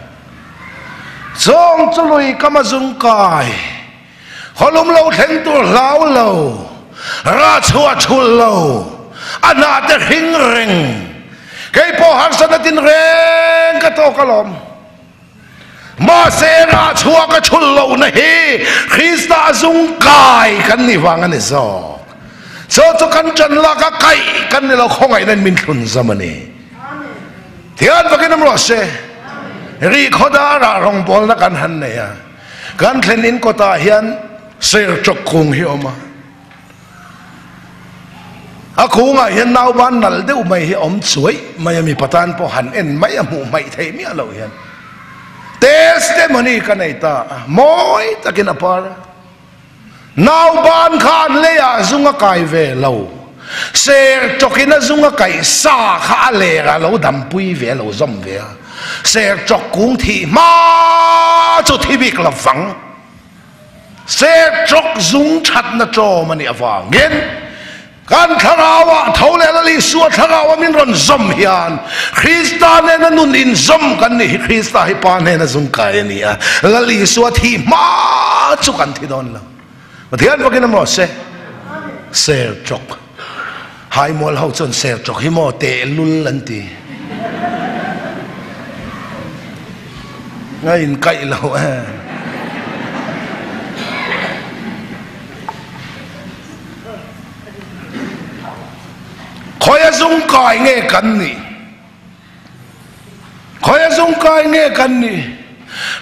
zawng chu lui kam a zung kai khawlum lo thleng tur hlau lo rah chhuah thulh lo a hnah te hring reng kei pawh harsatna tin reng ka tawk alawm mahse rah chhuah ka thulh lohna hi Krista zung kai kan nih vang a ni zawk chu chu kan ṭan lak a kaih kan ni lo khawngaihna in min thlun zam a ni Thian vakin awm rawh se ri khawdar ah rawngbawlna kan han nei a Kan thlen in kawtah hian serchawk kung hi a awm a, a kungah hian nauban nal deuh mai hi a awm chuai mai a, mipa tan pawh han en mai a hmuh hmaih theih miah loh hian testimony ka nei ta a, mawi takin a par a. Nauban kha an leiah zung a kai ve lo, serchawkin a zung a kaih sa kha a lerah a lo dampui ve a lo zawm ve a. Serchawk kung thih hma chu thi bik lo vang. Serchawk zung thatna tlawm a nih avangin kan thlarauah tho leh Lal Isua thlarau a min rawn zawm hian Krista nena nun inzawm kan nih hi Krista hi Pa hnena zung kai a ni a, Lal Isua thih hma chu kan thi dawn lo. Pathian fakin a maw se Serchawk. Haimual ho chuan serchawk hi maw tehlul an ti. A inkaih lo e. Khawi a zung kai nge kan nih? Khawi a zung kai nge kan nih?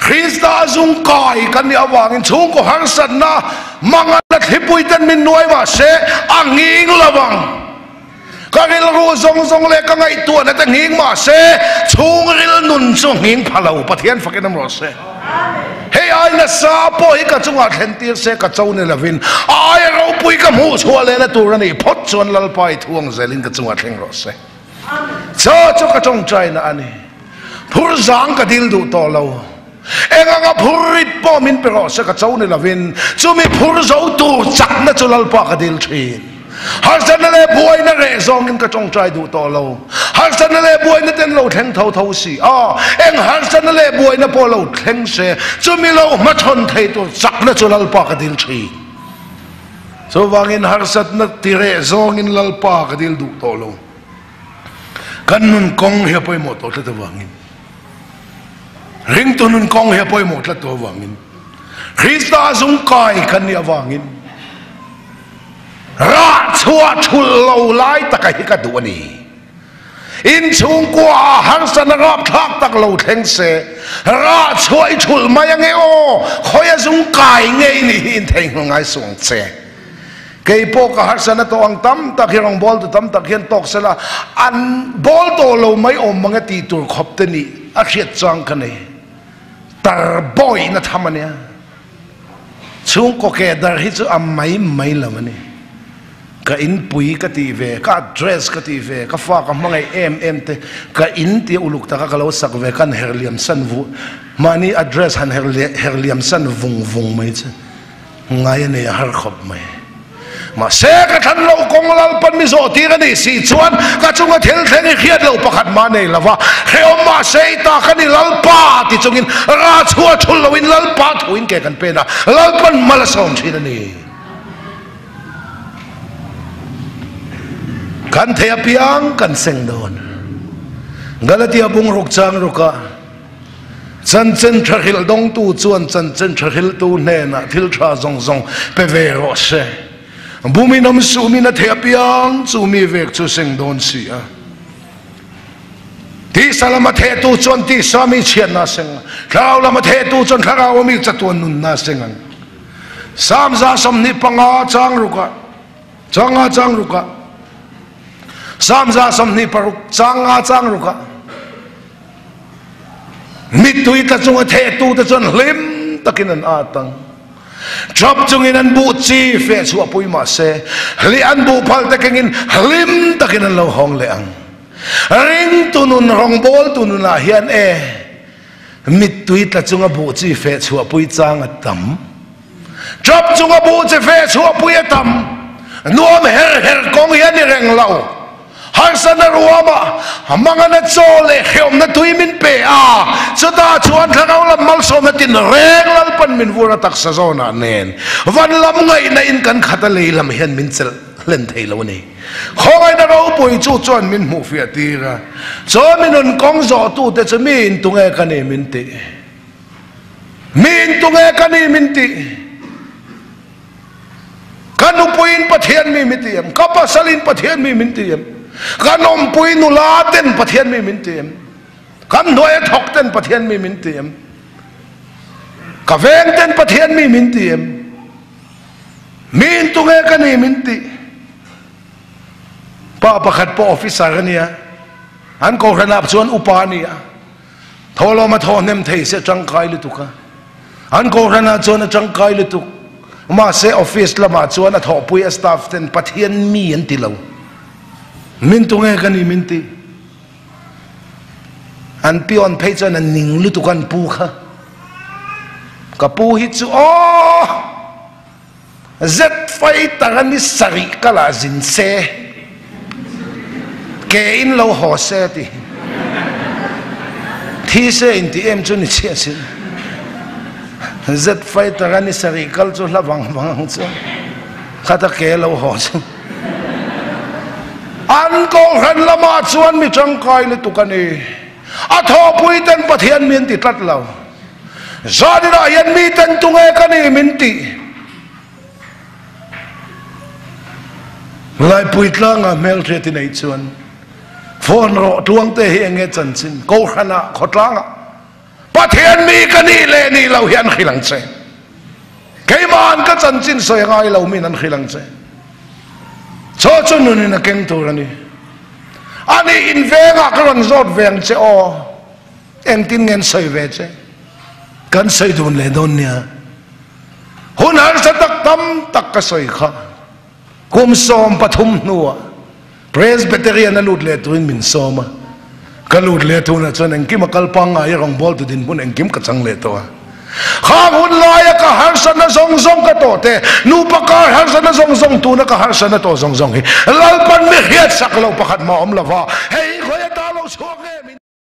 Krista a zung kai kan nih avangin chhungkaw harsatna mangan a thlipui ten min nuai mah se a nghing lo ang. Ka rilru zawng zawng leh ka ngaihtuahna te nghing mah se chhungril nun chu nghing pha lo Pathian fakin awm rawh se. Hei ai nasa pawh hi ka chungah thlen tir se ka cho ni lovin a aia ropui ka hmuh chhuah lehna tur a nih phawt chuan Lalpa i thuang zelin ka chungah thleng rawh se. Chaw chu ka tawngtaina a ni. Phur zang ka dil duh tawh lo. Eng anga phur rit pawh min pe rawh se ka cho ni lovin chumi phur zo tur chakna chu Lalpa ka dil thin. Harsatna leh buaina reh zawngin ka tawngtai duh tawh lo. Harsatna leh buaina ten lo thleng tho tho si a, eng harsatna leh buaina pawh lo thleng se chumi lo hmachhawn thei tur chakna chu Lalpa ka dil thin. Chuvangin harsatna ti reh zawngin Lalpa ka dil duh tawh lo. Kan nun kawng hi a pawimawh tawh tlat avangin, ringtu nun kawng hi a pawimawh tlat tawh avangin, Krista zung kai kan nih avangin rah chhuah thulh lo lai taka hi ka duh a ni. Inchhungkua ah harsatna rapthlak tak lo thleng se, rah chhuah i thulh mai ange aw, khawi a zung kai ngei nih hi intheihnghilh ngai suh ang che. Kei pawh ka harsatna tawh ang tam tak hi rawngbawltu tam tak hian tawk sela an bawl tawh lo mai awm mang e tih tur khawp te nih a hriat chang ka nei. Tar bawihna tham a nia. Chhungkaw ke dar hi chu a mai mai lo a ni. Ka inpui ka tih ve, ka address ka tih ve, ka fa ka hmangaih em em te, ka in tia uluk taka ka lo sak ve, kan her liam san vu, mahni address han her her liam san vung vung mai chu ngai a nei a har khawp mai. Mahse ka thlan loh kawng Lalpan mi zawh tir a nih si chuan ka chunga thil thleng i hriat loh pakhat mah nei lo va, hrehawm mahse i ta ka ni Lalpa ti chungin rah chhuah thul loin Lalpa thuin ke kan pen a, Lalpan mal a sawm thin a ni. Kan thei apiang kan seng dawn. Galatia bungruk chang rukah chanchin tha hrilh dawngtu chuan chanchin tha hrilhtu hnenah thil tha zawng zawng pe ve rawh se. Bumin awm suhmin a thei apiang chu mi vek chu seng dawn si a. Tisa lama thehtu chuan tisa mi chhiatna a seng a, thlarau lama thehtu chuan thlarau mi chatuan nunna a seng ang. Psalm 25 chang rukah, chang nga chang rukah, Psalm 26 chang nga chang rukah, Mittui tla chunga thehtu te chuan hlim takin an at ang. Ṭap chungin an buh chi feh chhuah pui mah se, hlih an buh phal te kengin hlim takin an lo hawng leh ang. Ringtu nun, rawngbawltu nunah hian e, mittui tla chunga buh chi feh chhuah pui chang a tam. Ṭap chunga buh chi feh chhuah pui a tam. Nuam her her kawng hi a ni reng lo. Harsatna ruama mangana chaw leh hrehawmna tui min pe a, chutah chuan thlarau lam malsawmna tin reng Lalpan min vur a taksa zawnah nen van lam ngaihna in kan khat a lei lam hian min chelh hlen thei lo a ni. Khawngaihna ropui chu chuan min hmuh fiah tir a, chaw mi nun kawng zawhtute chu mi in tunge ka ni min tih? Mi in tunge ka ni min tih? Ka nupuiin Pathian mi min ti em? Ka pasalin Pathian mi min ti em? Kan awmpui nula ten Pathian mi min ti em? Kan hnuaia thawk ten Pathian mi min ti em? Ka veng ten Pathian mi min ti em? Mi in tunge ka ni min ti? Pa pakhat pawh officer a nia, an kohhranah chuan upa a ni a. Thawhlawm a thaw hnem thei se tangkai lutuk a, an kohhranah chuan a tangkai lutuk. Mahse office lamah chuan a thawhpui a staff ten Pathian mi an ti lo. Min tunge ka ni min ti. An peon phei chuan a ning lutuk an pu kha. Ka pu hi chu aw! Zet fighter a ni sarih ka lah zin se, ke in lo haw se ti. Thi se in ti em chu ni chiah sin. Zet fighter a ni sarih kal chu hla vang vang ang chu. Khata ke lo haw chu. An kohhran lamah chuan mi tangkai lutuk a ni. A thawhpui ten Pathian mi an ti tlat lo. Zaninah hian miten tunge ka ni min tih Laipui tlangah hmelhriat i neih chuan phone rawh tluangte hi enge chanchin Kohhranah khawtlangah Pathian mi ka nih leh nih loh hi an hrilh ang che. Keimahan ka chanchin sawi a ngai lo min an hrilh ang che. Chaw chu nunin a keng tur a ni. Ani invengah ka rawn zawt ve ang che aw. Engtin nge an sawi ve che? Kan sawi dun leh dawn nia. Hun harsa tak tam tak ka sawi kha. Kum 13 hnuah Presbyterian a lut leh turin min sawm a. Ka lut leh tunah chuan engkim a kal pangngai a rawngbawltu dinhmun engkim ka chang leh tawh a. Khang hun laia ka harsatna zawng zawng ka tawh te, nupa kar harsatna zawng zawng tuna ka harsatna tawh zawng zawng hi Lalpan mi hriatsak lo pakhat mah awm lova. Hei hi.